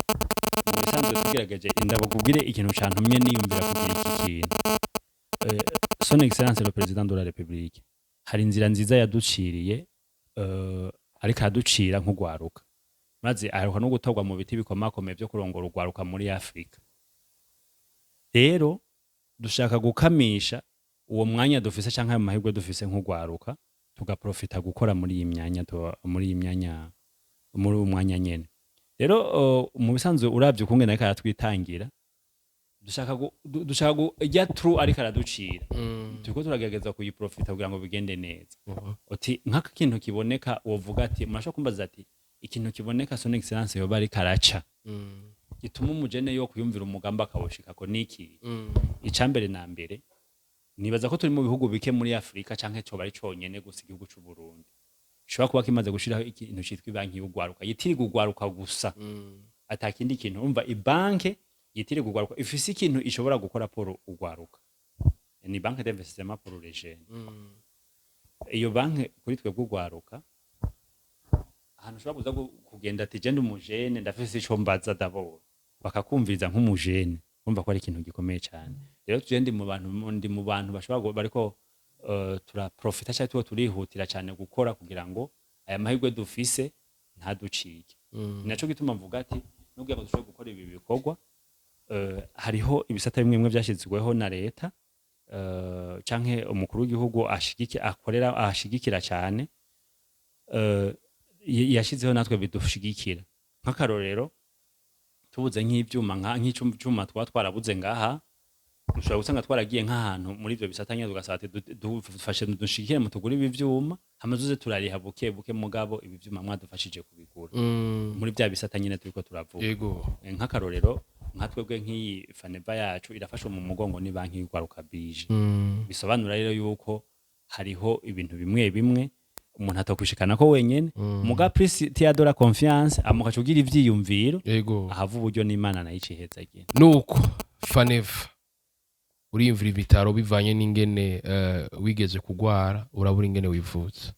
mu bisanzwe tugerageje ndabakubwire ikintu cantumye niyumvira kugira iki kintu. Son Excellence le Président de la République hari inzira nziza yaduciriye, ariko araducira nk'ugwaruka, maze aheruka no gutorwa mu biti bikomakomeye vyo kurongora urwaruka muri Afrika. Rero dushaka gukamisha uwo mwanya dufise canke ayo mahirwe dufise nk'ugwaruka, tugaprofita gukora muri iyi myanya, muri iyi myanya, muri uwo mwanya nyene. Rero mu bisanzwe uravye ukungene ariko aratwitangira, dushaka ijya trou ariko araducira, turiko turagerageza kuyiprofita kugira ngo bigende neza. Uti nk'aka kintu kiboneka, wovuga ati murashobora kumbaza ati ikintu kiboneka Son Excellence yoba ariko araca gituma umujene yo kuyumvira umugambi akawushikako niki? Icambere na mbere, nibaza ko turi mu bihugu bike muri Afrika, canke coba ari conyene gusa igihugu c'u Burundi gishobora kuba kimaze gushiraho ikintu citwa ibanki y'ugwaruka, yitirirwa ugwaruka gusa, ata kindi kintu. Urumva, ibanke yitirirwa ugwaruka ifise ikintu ishobora gukora pour ugwaruka, ni banque d'investissement pour les jeunes. Iyo banke kuri twebwe ugwaruka, ahantu ushobora kuza kugenda ati je ndi umujene, ndafise ico mbaza, d'abord bakakumviriza nk'umujene, urumva ko ari ikintu gikomeye cyane. Rero tuje ndi mu bantu bashobora bariko turaprofita cyangwa tuba turihutira cyane gukora kugira ngo aya mahirwe dufise ntaducike. Ni naco gituma mvuga ati nubwo ngo dushobore gukora ibi bikorwa, hariho ibisata bimwe bimwe vyashyizweho na leta, canke umukuru w'igihugu ashigike akorera ashigikira cyane, yashizeho natwe bidushigikira. Nk'akarorero, tubuze nk'ivyuma, nk'icuma twaba twarabuze ngaha, ushobora gusanga twaragiye nk'ahantu muri ivyo bisata nyene, tugasaba ati dufashe, dushigikire mu tugure ibi vyuma, hama tuze turariha buke buke, mugabo ibi vyuma mwadufashije kubigura muri vya bisata nyene turiko turavuga. Nk'akarorero, nka twebwe nk'iyi Faneva yacu irafashwa mu mugongo ni banki y'urwaruka bije. Bisobanura rero yuko hariho ibintu bimwe bimwe umuntu atokwishikana ko wenyene, muga plus tu as de la confiance, amukaca ugira ivyiyumviro, ahava uburyo n'Imana nayo icihezagira. Nuko Faneva, uriyumvira ibitaro bivanye n'ingene wigeze kugwara, urabura ingene wivuza.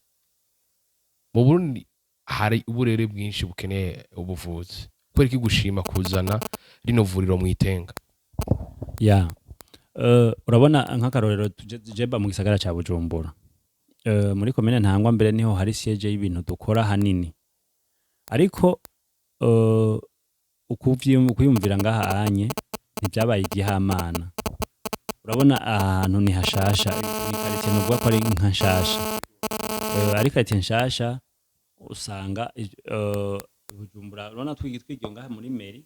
Mu Burundi hari uburere bwinshi bukeneye ubuvuzi. Kubera iki gushima kuzana rino vuriro mu Itenga? Ya, urabona, nk'akarorero, jeba mu gisagara ca Bujumbura, muri komine Ntangwa mbere niho hari siège y'ibintu dukora hanini. Ariko ukwiyumvira ngaha anye ntibyabaye igihamana. Urabona, ahantu ni hashasha, ni quartier novuga ko ari nka nshasha, ari quartier nshasha. Usanga Bujumbura, urabona twigiye ngaha muri mairie,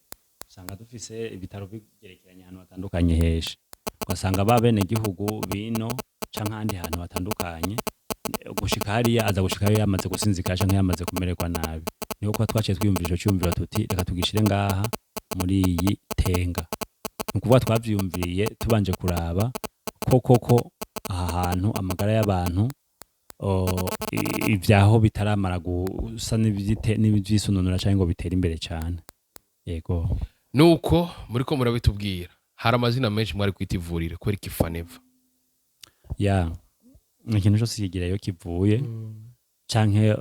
usanga dufise ibitaro bigerekeranye ahantu hatandukanye henshi, ugasanga ba bene gihugu bino canke ahandi hantu hatandukanye, gushika hariya aza gushika yamaze gusinzikara canke yamaze kumererwa nabi. Niho kuba twaciye twiyumvira ico ciyumviro tuti reka tugishire ngaha muri iyi Tenga. Ni ukuvuga twavyiyumviriye tubanje kuraba ko koko aha hantu amagara y'abantu ivyaho bitaramara gusa n'ivyisununura canke ngo bitere imbere cane. Yego. Nuko muriko murabitubwira, hari amazina menshi mwari kwita ivuriro. Kubera iki Faneva? Ya, ikintu cyose kigira iyo kivuye, canke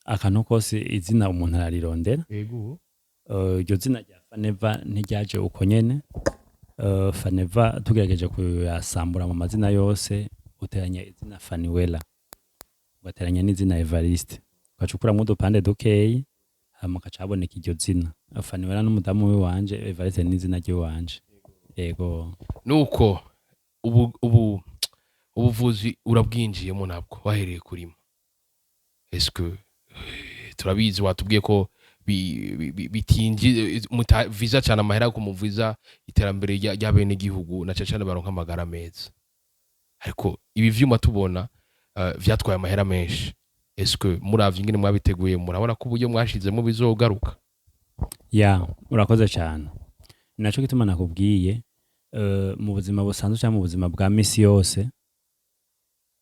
akantu kose izina umuntu ararirondera. Iryo zina rya Faneva ntiryaje uko nyene. Faneva tugerageje kuyasambura mu mazina yose, uteranya izina Faniwela, ugateranya n'izina Evariste, ugaca ukuramwo udupande dukeyi, hama hagaca haboneka iryo zina Faniwela. N'umudamu wiwanje, Evariste n'izina ry'iwanje. Yego. Nuko ubu ubuvuzi urabwinjiyemo ntabwo wahereye kurima. Eske turabizi, watubwiye ko bitinji viza cyane amahera ku muviza iterambere ry'abenegihugu na cyane cyane baronka amagara meza, ariko ibi vyuma tubona vyatwaye amahera menshi. Eske muravye ingene mwabiteguye, murabona ko uburyo mwashizemo bizogaruka? Ya, urakoze cyane. Ni naco gituma nakubwiye. Mu buzima busanzwe cyangwa mu buzima bwa misi yose,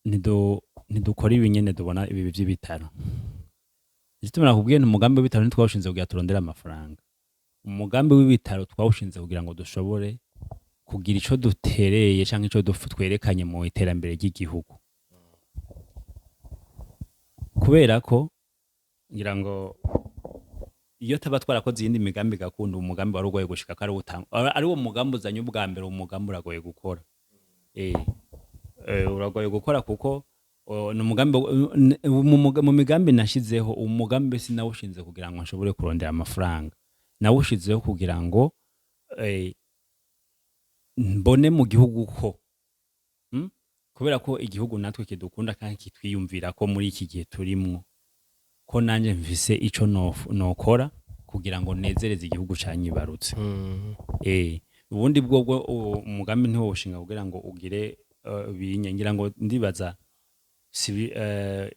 ntidukora ibi nyene tubona ibi by'ibitaro. Igituma nakubwiye nti umugambi w'ibitaro ntitwawushinze kugira turondere amafaranga. Umugambi w'ibitaro twawushinze kugira ngo dushobore kugira ico dutereye canke ico twerekanye mu iterambere ry'igihugu, kubera ko ngira ngo iyo taba twarakoze iyindi migambi gakunda, umugambi wari ugoye gushika ko ari utanga, ari wo mugambi uzanye ubwa mbere. Umugambi uragoye gukora, uragoye gukora kuko ni umugambi mu migambi nashizeho. Umugambi sinawushinze kugira ngo nshobore kurondera amafaranga, nawushizeho kugira ngo mbone mu gihugu ko Kubera ko igihugu natwe kidukunda kandi kitwiyumvira ko muri iki gihe turimwo, ko nanjye mfise ico nokora kugira ngo nezereze igihugu canyibarutse. Ubundi bwo umugambi ntiwowushinga kugira ngo ugire binye. Ngira ngo ndibaza si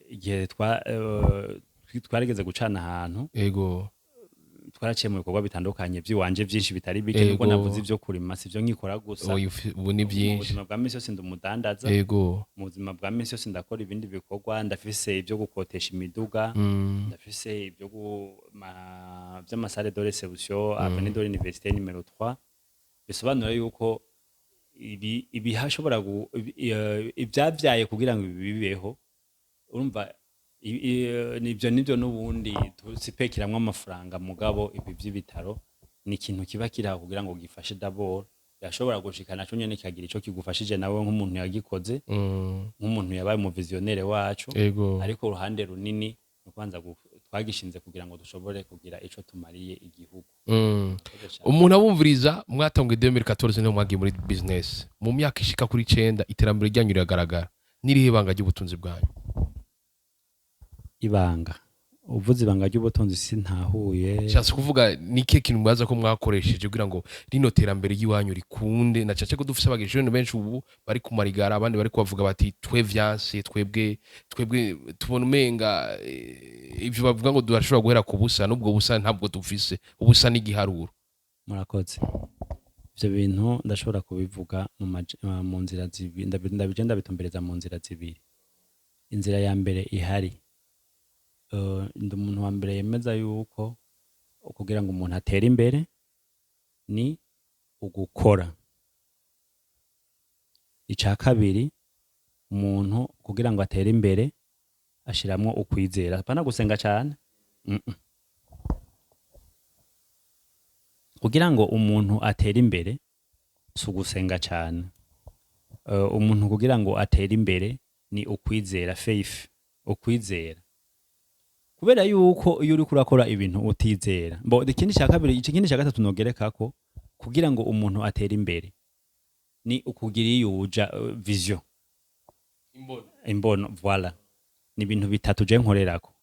igihe twarigeze gucana ahantu, twaraciye mu bikorwa bitandukanye by'iwanje byinshi bitari bike, nubwo navuze ibyo kurima, sivyo nkikora gusa. Oya, ubu ni Mu byinshi. buzima bwa misi yose ndi umudandaza. Mu buzima bwa misi yose ndakora ibindi bikorwa, ndafise ibyo gukotesha imiduga, ndafise ibyo by'ama salle de réception, avenue de l'université numéro 3. Bisobanura yuko ibi ibihashobora ibyabyaye kugira ngo ibi bibeho, urumva nibyo n'ubundi tusipekiramwo amafaranga. Mugabo ibi by'ibitaro ni ikintu kiba kiri aho kugira ngo gifashe d'abord, birashobora gushika naco nyene kikagira ico kigufashije nawe nk'umuntu yagikoze, nk'umuntu yabaye umu visionnaire wacu. Ariko uruhande runini ni ukubanza twagishinze kugira ngo dushobore kugira ico tumariye igihugu. Murakoze cane. Umuntu abumviriza, mwatanguye 2014, niho mwagiye muri business. Mu myaka ishika kuri 9 iterambere ryanyu riragaragara. N'irihe banga ry'ubutunzi bwanyu? Ibanga, uvuze ibanga ry'ubutunzi, sintahuye. Nshatse kuvuga ni ikihe kintu mwaza ko mwakoresheje kugira ngo rino terambere ry'iwanyu rikunde, na cace ko dufise abagejene benshi ubu bari ku marigara, abandi bari kubavuga bati twe vyanse, twebwe tubona umenga ivyo bavuga ngo turashobora guhera ku busa, n'ubwo busa ntabwo dufise ubusa n'igiharuro. Murakoze. Ivyo bintu ndashobora kubivuga mu nzira zibiri, ndabije ndabitumbereza mu nzira zibiri. Inzira ya mbere ihari, ndi umuntu wa mbere yemeza yuko kugira ngo umuntu atere imbere ni ugukora. Ica kabiri, umuntu kugira ngo atere imbere ashiramwo ukwizera, apana gusenga cane. Kugira ngo umuntu atere imbere si ugusenga cane. Umuntu kugira ngo atere imbere ni ukwizera, faith, ukwizera, kubera yuko iyo uriko urakora ibintu utizera bo. Ikindi cya kabiri, ikindi cya gatatu nogerekako kugira ngo umuntu atere imbere ni ukugira iyo uja vision, imbono. Voilà, ni ibintu bitatu je nkorerako.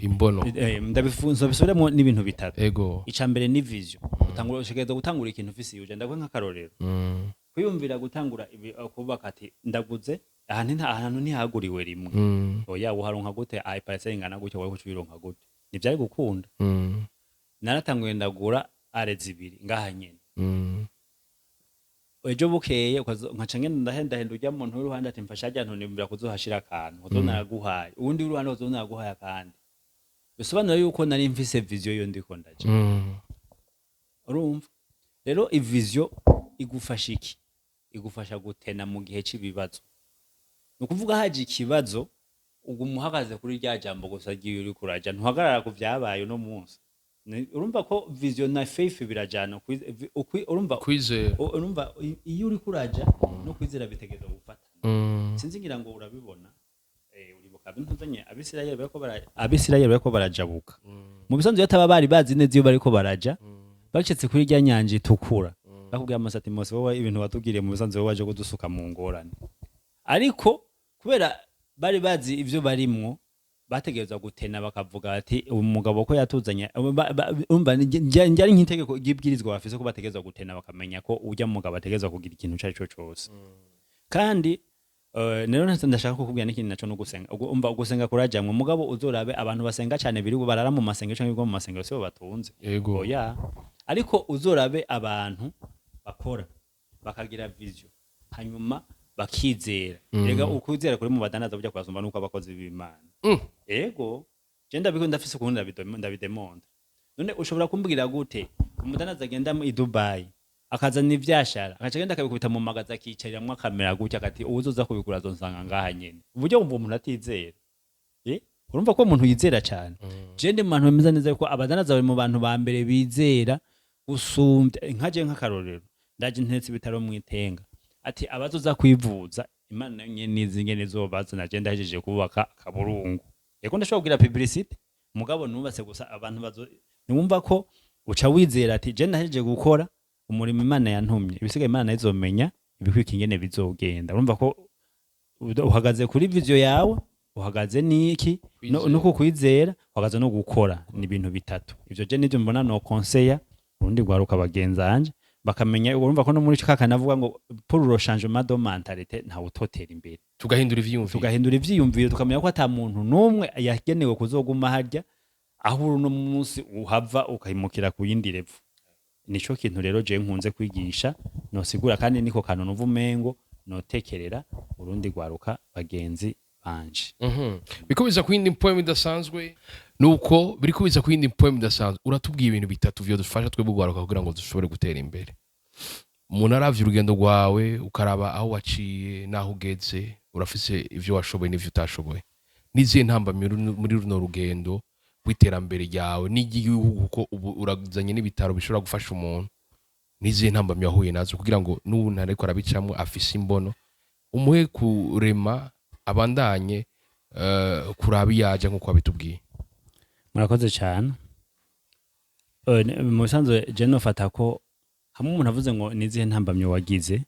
Imbono. Ndabisubiremo, n'ibintu bitatu. Ica mbere ni vision. Utangura, ushobora gutangura ikintu ufise iyo uja. Ndaguha nk'akarorero: kwiyumvira gutangura ibi, kubaka, ati ndaguze ahantu, ahantu ntihaguriwe rimwe. Oya, uharonka gute? Ah, iparcelle ingana gutyo wowe ucironka gute? Ntivyari gukunda. Naratanguye ndagura are zibiri ngaha nyene. Ejo bukeye nkaca ngenda ndahendahenda urya muntu w'iruhande ati mfasha harya ntunibwira kuzohashira akantu, uzo naraguhaye, uwundi w'iruhande uzo naraguhaye akandi. Bisobanura yuko nari mfise vision yo ndiko ndaja. Urumva rero, i vision igufasha iki? Igufasha gutena mu gihe c'ibibazo. Ni ukuvuga haje ikibazo, uguma uhagaze kuri rya jambo gusa ry'iyo uriko uraja, ntuhagarara ku vyabaye uno munsi. Urumva ko vision na faith birajana. Urumva Kwizera. Urumva iyo uriko uraja no kwizera bitegerezwa gufatana. Sinzi, ngira ngo urabibona. Uribuka ntuzanye Abisirayeli bariko barajabuka. Mu bisanzwe iyo ataba bari bazi neza iyo bariko baraja, bacitse kuri rya nyanja itukura, bakubwira Mose ati: "Mose, wowe ibintu watubwiriye, mu bisanzwe wowe waje kudusuka mu ngorane." Ariko kubera bari bazi ivyo barimwo, bategerezwa gutena, bakavuga bati uyu mugabo ko yatuzanye. Urumva njye ari nk'itegeko ry'ibwirizwa bafise ko bategerezwa gutena, bakamenya ko urya mugabo ategerezwa kugira ikintu ico ari cyo cose. Kandi rero ndashaka kukubwira n'ikindi naco, no gusenga. Umva, gusenga kurajamwe, mugabo uzorabe abantu basenga cane, biri barara mu masengero canke birirwa mu masengero, sibo batunze. Oya, ariko uzorabe abantu bakora. Bakagira vision, hanyuma bakizera. Rega ukwizera kuri mu badandaza burya kurasumba nuko abakozi b'Imana. Ego, je ndabiko ndafise ukuntu ndabidemonda. None ushobora kumbwira gute umudandaza agenda i Dubai, akazana ivyashara, agaca agenda akabikubita mu magazi, akicariramwo, akamera gutya, akati uwuzoza kubigura azonsanga ngaha nyene? Uburyo wumva umuntu atizera. Urumva ko umuntu yizera cyane. Je ndi mu bantu bemeza neza yuko abadandaza bari mu bantu ba mbere bizera gusumbya. Nkaje nk'akarorero, ndaje ntetse ibitaro mu Itenga, ati abazoza kwivuza Imana nayo nyene nizi ingene izobaza. Naje ndahejeje kubaka akaburungu. Yego, ndashobora kugira publicité, mugabo nubatse gusa abantu bazo niwumva ko uca wizera ati je ndahejeje gukora umurimo Imana yantumye, ibisigaye Imana nayo izomenya ibikwika ingene bizogenda. Urumva ko uhagaze kuri vision yawe, uhagaze niki no, Kwizera. No kukwizera, uhagaze no gukora. Ni ibintu bitatu ivyo je nivyo mbona no conseiller urundi rwaruka bagenzanje bakamenya. Urumva ko no muri kaka navuga ngo pour le changement de mentalité, ntawe utotera imbere. Tugahindura ivyiyumviro. Tugahindura ivyiyumviro, tukamenya ko ata muntu n'umwe yagenewe kuzoguma harya aho uri uno munsi, uhava ukahimukira ku yindi level. Nico kintu rero je nkunze kwigisha, nosigura, kandi niko kantu numva umengo notekerera urundi rwaruka bagenzi banje. Biriko biza ku yindi poem idasanzwe, nuko biriko biza ku yindi poem idasanzwe. Uratubwiye ibintu bitatu vyodufasha twebwe ugwaruka kugira ngo dushobore gutera imbere. Umuntu aravye urugendo rwawe, ukaraba aho waciye n'aho ugeze, urafise ivyo washoboye n'ivyo utashoboye. N'izihe ntambamyi muri runo rugendo rw'iterambere ryawe n'iry'igihugu, kuko ubu urazanye n'ibitaro bishobora gufasha umuntu? N'izihe ntambamyi wahuye nazo kugira ngo n'ubu ntariko arabicamwo afise imbono, umuhe kurema, abandanye kuraba iyo aja nk'uko wabitubwiye? Murakoze cyane. Mu bisanzwe je nofata ko hamwe umuntu avuze ngo nizihe ntambamyi wagize,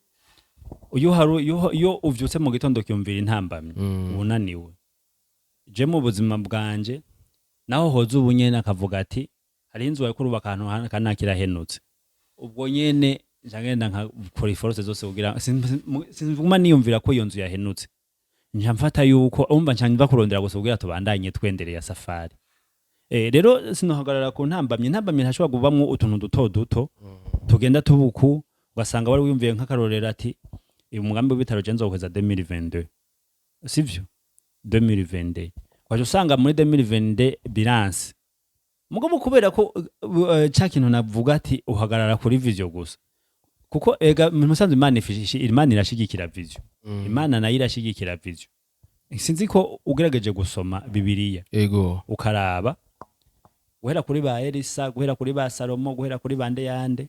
iyo hari iyo uvyutse mu gitondo ukiyumvira intambamyi, uba unaniwe. Je mu buzima bwanje, naho hoza ubu nyene akavuga ati hariho inzu wariko urubaka ahantu kanaka irahenutse, ubwo nyene nca ngenda nkakora iforce zose kugira sinvuma niyumvira ko iyo nzu yahenutse. Nca mfata yuko umva nca mva kurondera gusa kugira tubandanye twendereye safari. Rero sinohagarara ku ntambamyi. Intambamyi ntashobora kubamwo utuntu duto duto tugenda tubuku, ugasanga wari wiyumviye nk'akarorero ati uyu mugambi w'ibitaro je nzowuheza 2022, sivyo? 2022 waje usanga muri 2022 biranse. Mugabo kubera ko ca kintu navuga ati uhagarara kuri vision gusa, kuko ega mu musanzu Imana Imana irashigikira vision. Imana nayo irashigikira vision. Sinzi ko ugerageje gusoma Bibiliya, ukaraba guhera kuri ba Elisa, guhera kuri ba Salomo, guhera kuri bande yande,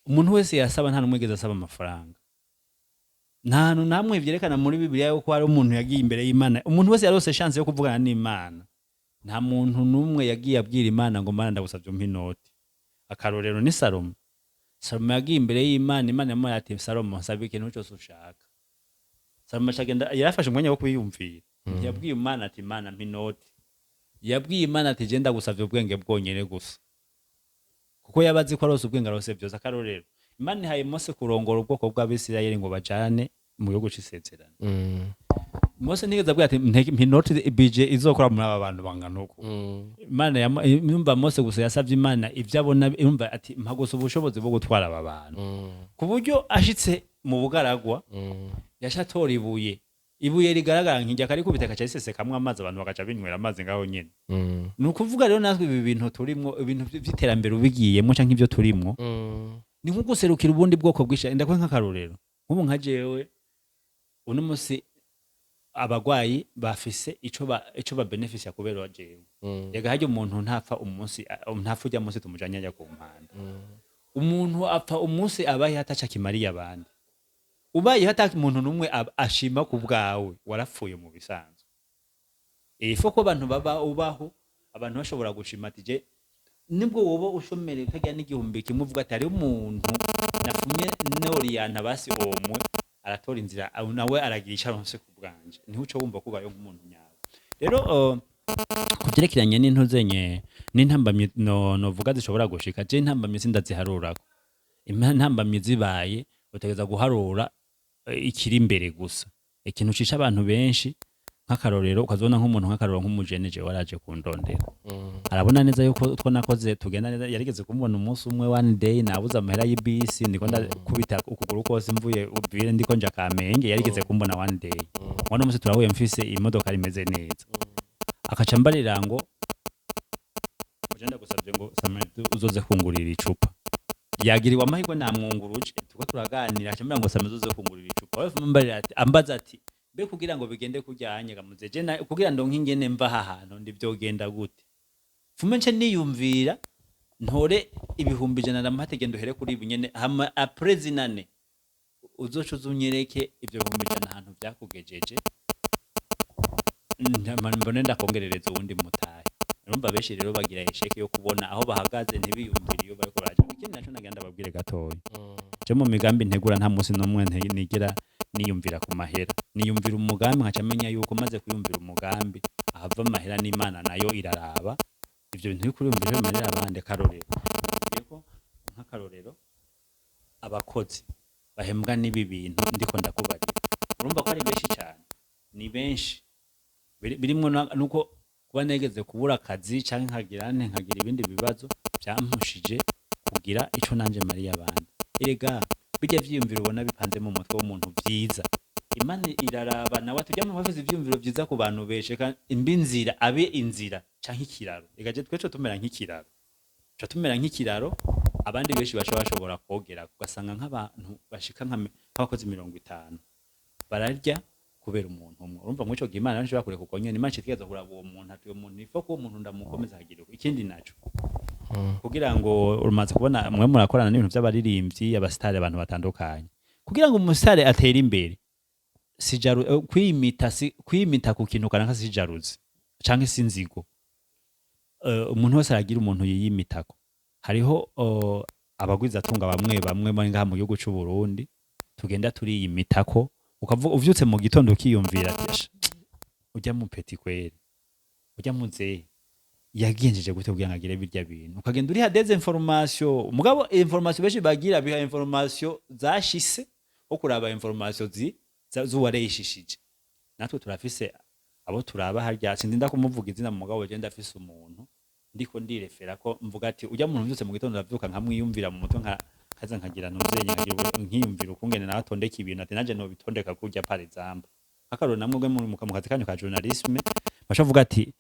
umuntu wese yasaba, nta n'umwe yigeze asaba amafaranga. Nta hantu namwe vyerekana muri Bibiliya yuko hari umuntu yagiye imbere y'Imana. Umuntu wese yarose chance yo kuvugana n'Imana, nta muntu n'umwe yagiye abwira Imana ngo "Mana, ndagusavye umpe inoti." Akarorero ni Salomo. Salomo yagiye imbere y'Imana, Imana yamuhaye ati "Salomo, nsaba ikintu cyose ushaka." Salomo acagenda yarafashe umwanya wo kwiyumvira. Ntiyabwiye Imana ati "Imana, mpa inoti." Yabwiye Imana ati "Je ndagusavye ubwenge bwonyene gusa," kuko yaba azi ko arose ubwenge arose vyose. Akarorero, Imana ihaye Mose kurongora ubwoko bw'Abisirayeli ngo bajane mu gihugu c'isezerano. Mose ntigeze abwira ati "Mpa inoti bije izokora muri aba bantu bangana uku." Imana yumva Mose gusa yasavye Imana ivyo abona, yumva ati mpa gusa ubushobozi bwo gutwara aba bantu, ku buryo ashitse mu bugaragwa yaca atora ibuye, ibuye rigaragara nk'irya, akarikubita agaca risesekamwo amazi, abantu bagaca binywera amazi ngaho nyene. Ni ukuvuga rero natwe ibi bintu turimwo, ibintu vy'iterambere ubigiyemwo canke ivyo turimwo, ni nko guserukira ubundi bwoko bwinshi. Ndakuha nk'akarorero, nk'ubu nka jewe uno musi abagwayi bafise ico ba benefisia kubera jewe. Rega harya umuntu ntapfa umunsi, ntapfa urya munsi tumujanye ajya ku mpanda. Umuntu apfa umunsi abayeho ataco akimariye abandi. Ubayeho ata muntu n'umwe ashima ku bwawe, warapfuye mu bisanzwe. Ifo ko abantu baba ubaho abantu bashobora gushima ati je nibwo woba ushomereye utagira n'igihumbi kimwe, uvuga ati hariho umuntu nafumye noriyanta basi omwe aratora inzira, nawe aragira ico aronse ku bwanje, niho uca wumva ko ubayeho nk'umuntu nyawe. Rero ku vyerekeranye n'intuzenye n'intambamyi no novuga zishobora gushika, je intambamyi sindaziharurako. Intambamyi zibaye utegereza guharura ikiri imbere gusa. Ikintu cisha abantu benshi Nk'akarorero, ukazobona nk'umuntu, nk'akarorero, nk'umujene, jewe waraje kundondera, arabona neza yuko utwo nakoze tugenda neza. Yarigeze kumbona umunsi umwe, one day, nabuze amahera y'ibisi, ndiko ndakubita ukuguru kose mvuye Uvire ndiko nja Kamenge. Yarigeze kumbona one day. One munsi turahuye mfise imodoka imeze neza, akaca mbarira ngo uje ndagusabye ngo Samuel uzoze kungurira icupa. Yagiriwe amahirwe namwunguruje, tuko turaganira, aca ambwira ngo Samuel uzoze kungurira icupa. Wewe mbarira ati, ambaza ati mbe kugira ngo bigende kujyanye gamuze je kugira ndonke ingene mva aha hantu ndivyogenda gute? Fume nce niyumvira ntore 100,000 ndamuhate, genda uhere kuri ibi nyene, hama après zinane uzoca uzunyereke ivyo 100,000 ahantu vyakugejeje, mbone ndakongerereza uwundi mutahe. Urumva benshi rero bagira échec yo kubona aho bahagaze, ntibiyumvire iyo bariko baraja. Ikindi naco nagira ndababwire gatoya: je mu migambi ntegura nta munsi n'umwe nigera niyumvira ku mahera. Niyumvira umugambi, nkaca menya yuko maze kuyumvira umugambi ahava amahera n'Imana nayo iraraba ivyo bintu. Uriko uriyumvira ivyo bimarira abandi. Akarorero, ko nk'akarorero abakozi bahembwa n'ibi bintu ndiko ndakubarira, urumva ko ari benshi cyane, ni benshi. Birimwo nuko kuba negeze kubura akazi canke nkagira nte, nkagira ibindi bibazo byampushije kugira ico nanje mariye abandi. Erega bijya vyiyumviro ubona bipanze mu mutwe w'umuntu vyiza, Imana iraraba nawe ati ujya bafise ivyiyumviro vyiza ku bantu benshi, reka imbe inzira, abe inzira canke ikiraro. Reka je tweco tumera nk'ikiraro, tuca tumera nk'ikiraro abandi benshi baca bashobora kogera. Ugasanga nk'abantu bashika nk'abakozi 50 bararya kubera umuntu umwe. Urumva muri ico gihe Imana ntishobora kureka uko nyene. Imana itegerezwa kuraba uwo muntu, ati uwo muntu ifo ko uwo muntu ndamukomeza akagira uko. Ikindi naco, kugira ngo umaze kubona mwe murakorana n'ibintu by'abaririmbyi, abasitari, abantu batandukanye, kugira ngo umusitari atere imbere si kwimita, si kwimita ku kintu kanaka, si jalousie canke si inzigo. Umuntu wese aragira umuntu yiyimitako. Hariho abagwizatunga bamwe bamwe muri ngaha mu gihugu c'u Burundi tugenda turiyimitako. Ukavuga uvyutse mu gitondo ukiyumvira ati: "Asha, ujya mu petit kweri, ujya muzehe yagenjeje gute kugira ngo agire birya bintu?" Ukagenda uriha des information. Mugabo information benshi bagira biha information zashise wo kuraba information z'uwareyishishije. Natwe turafise abo turaba harya, sindinda kumuvuga izina, mugabo je ndafise umuntu ndiko ndirefera ko mvuga ati ujya muntu mvyutse mu gitondo ndavyuka nkamwiyumvira mu mutwe, nka kaza nkagira ntuzenye, nkagira nkiyumvira ukungene nawe atondeka ibintu, ati nanje nobitondeka kurya, par exemple. Akarorero, namwe mu kazi kanyu ka journalisme bashavuga ati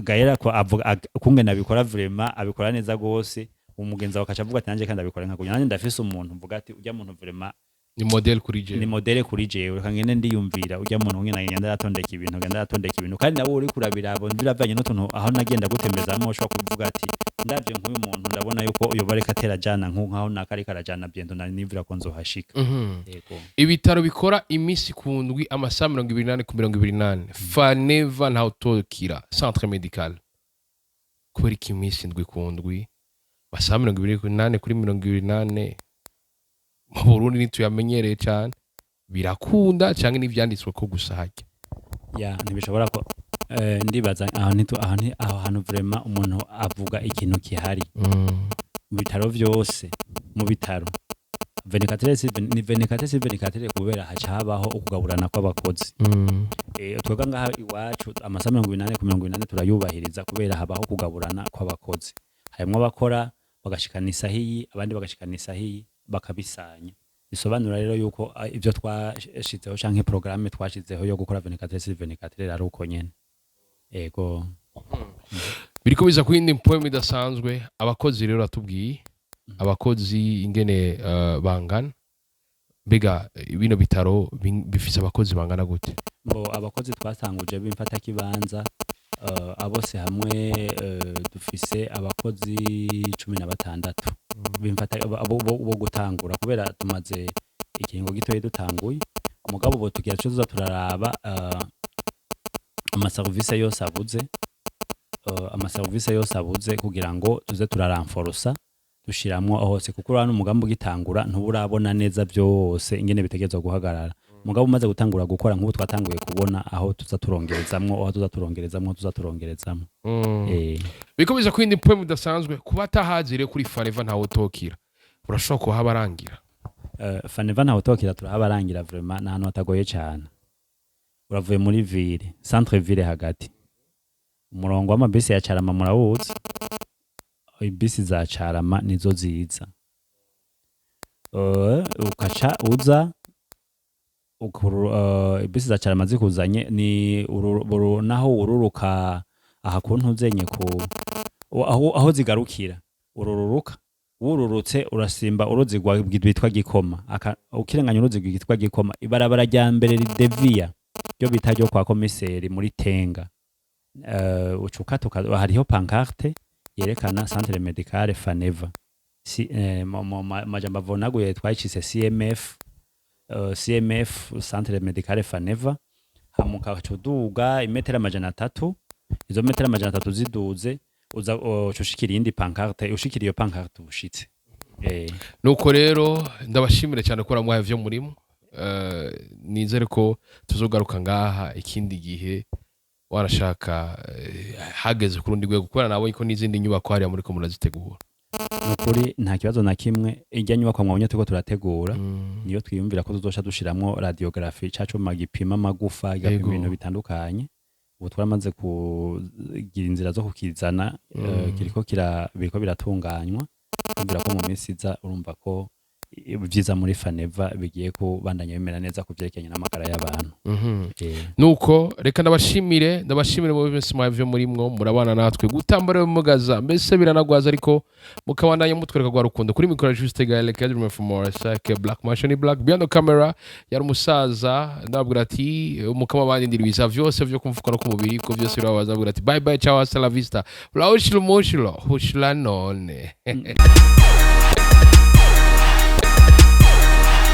Gaera ko avuga ukungene abikora, vraiment abikora neza gose. Umugenzi wawe akaca avuga ati nanje kandi abikora nka kurya. Nanje ndafise umuntu mvuga ati ujya muntu vraiment Ni modèle kuri je. Ni modèle kuri jewe. Reka ngende ndiyumvira ujya muntu ngene agenda aratondeka ibintu, agenda aratondeka ibintu. Kandi nawe uri kurabirabo biravanye n'utuntu aho nagenda gutembezamo, ushobora kuvuga ati ndavye nk'uyu muntu ndabona yuko yoba ariko atera jana nkaho naka ariko arajana bientôt, nari nivira ko nzohashika. Yego. Ibitaro bikora iminsi ku ndwi, amasaha 24 ku 24, Faneva Ntawutokira Centre Médical, kubera iki iminsi indwi ku ndwi, amasaha 24 kuri 24? Mu Burundi ntituyamenyereye cyane. Birakunda cyangwa n'ivyanditswe ko gusa harya? Ya, ntibishobora ko ndibaza aho ntitu aho nti aho hantu vraiment umuntu avuga ikintu kihari mu bitaro vyose. Mu bitaro 24 ni 24 sur 24, kubera haca habaho ukugaburana kw'abakozi. Twebwe ngaha iwacu amasaha 24 ku 24 turayubahiriza kubera habaho kugaburana kw'abakozi. Harimwo abakora bagashikana isaha iyi, abandi bagashikana isaha iyi, bakabisanya. Bisobanura rero yuko ivyo twashizeho canke programme twashizeho yo gukora 24 sur 24 ari uko nyene, ego. Biriko biza ku yindi poem idasanzwe. Abakozi rero, atubwiye abakozi ingene bangana. Mbega bino bitaro bifise abakozi bangana gute? Bo, abakozi twatanguje b'imfatakibanza, abose hamwe dufise abakozi 16 b'imfata bo gutangura, kubera tumaze ikiringo gitoyi dutanguye. Mugabo ubu tugira ico tuza turaraba amaserivisi yose abuze, amaserivisi yose abuze, kugira ngo tuze turaranforosa dushiramwo hose, kuko urabona umugambi ugitangura ntuba urabona neza byose ingene bitegerezwa guhagarara. Mugabo umaze gutangura gukora, nk'ubu twatanguye kubona aho tuza turongerezamwo, aho tuza turongerezamwo, tuza turongerezamwo. Biriko biza ku yindi poem idasanzwe. Kuba atahazi rero kuri Faneva Ntawutokira, urashobora kuhabarangira? Faneva Ntawutokira turahabarangira vraiment, ni ahantu hatagoye cyane. Uravuye muri ville, centre ville hagati, umurongo w'amabisi ya Carama murawuzi? Ibisi za Carama nizo ziza. Ukaca uza ibisi za Carama zikuzanye ni naho ururuka aha kuntu uzenye ku aho zigarukira, urururuka, wururutse urasimba uruzi rwitwa Gikoma. Ukirenganya uruzi rwitwa Gikoma, ibarabara rya mbere rideviya ryo bita ryo kwa komiseri muri Tenga, ucukata hariho pancarte yerekana Centre Médical Faneva. Si, majambo avunaguye twayicise CMF, CMF, Centre Médical Faneva. Hama ukaca uduga imetero 300. Izo metero 300 ziduze, uza uca ushikira iyindi pancarte. Ushikira iyo pancarte, ushitse. Nuko rero ndabashimire cyane ko mwahaye ivyo murimo. Nizere ko tuzogaruka ngaha ikindi gihe, warashaka hageze ku rundi rwego, kubera nabonye ko n'izindi nyubako hariya muriko murazitegura. Nukuri nta kibazo na kimwe. Irya nyubako mwabonye turiko turategura niyo twiyumvira ko tuzoca dushiramwo radiographie, ca cuma gipima amagufa, gipima ibintu bitandukanye. Ubu twaramaze kugira inzira zo kukizana, kiriko biriko biratunganywa. Twumvira ko mu minsi iza, urumva ko ibyiza muri Faneva bigiye kubandanya bimera neza ku vyerekeranye n'amagara y'abantu. Nuko reka ndabashimire mu bose mwavyo murimwo murabana natwe gutambara bimugaza, mbese biranagwaza, ariko mukabandanya mutwereka rwa rukundo. Kuri mikoro, Juste Gaël Kadrim from Morasake Black Machine Black. Behind the camera yari umusaza. Ndababwira ati umukama bandindira ibiza vyose vyo kumfuka no ku mubiri, ko vyose birababaza. Ndababwira ati bye bye, ciao, hasta la vista, ulahushilo mushilo hushila none.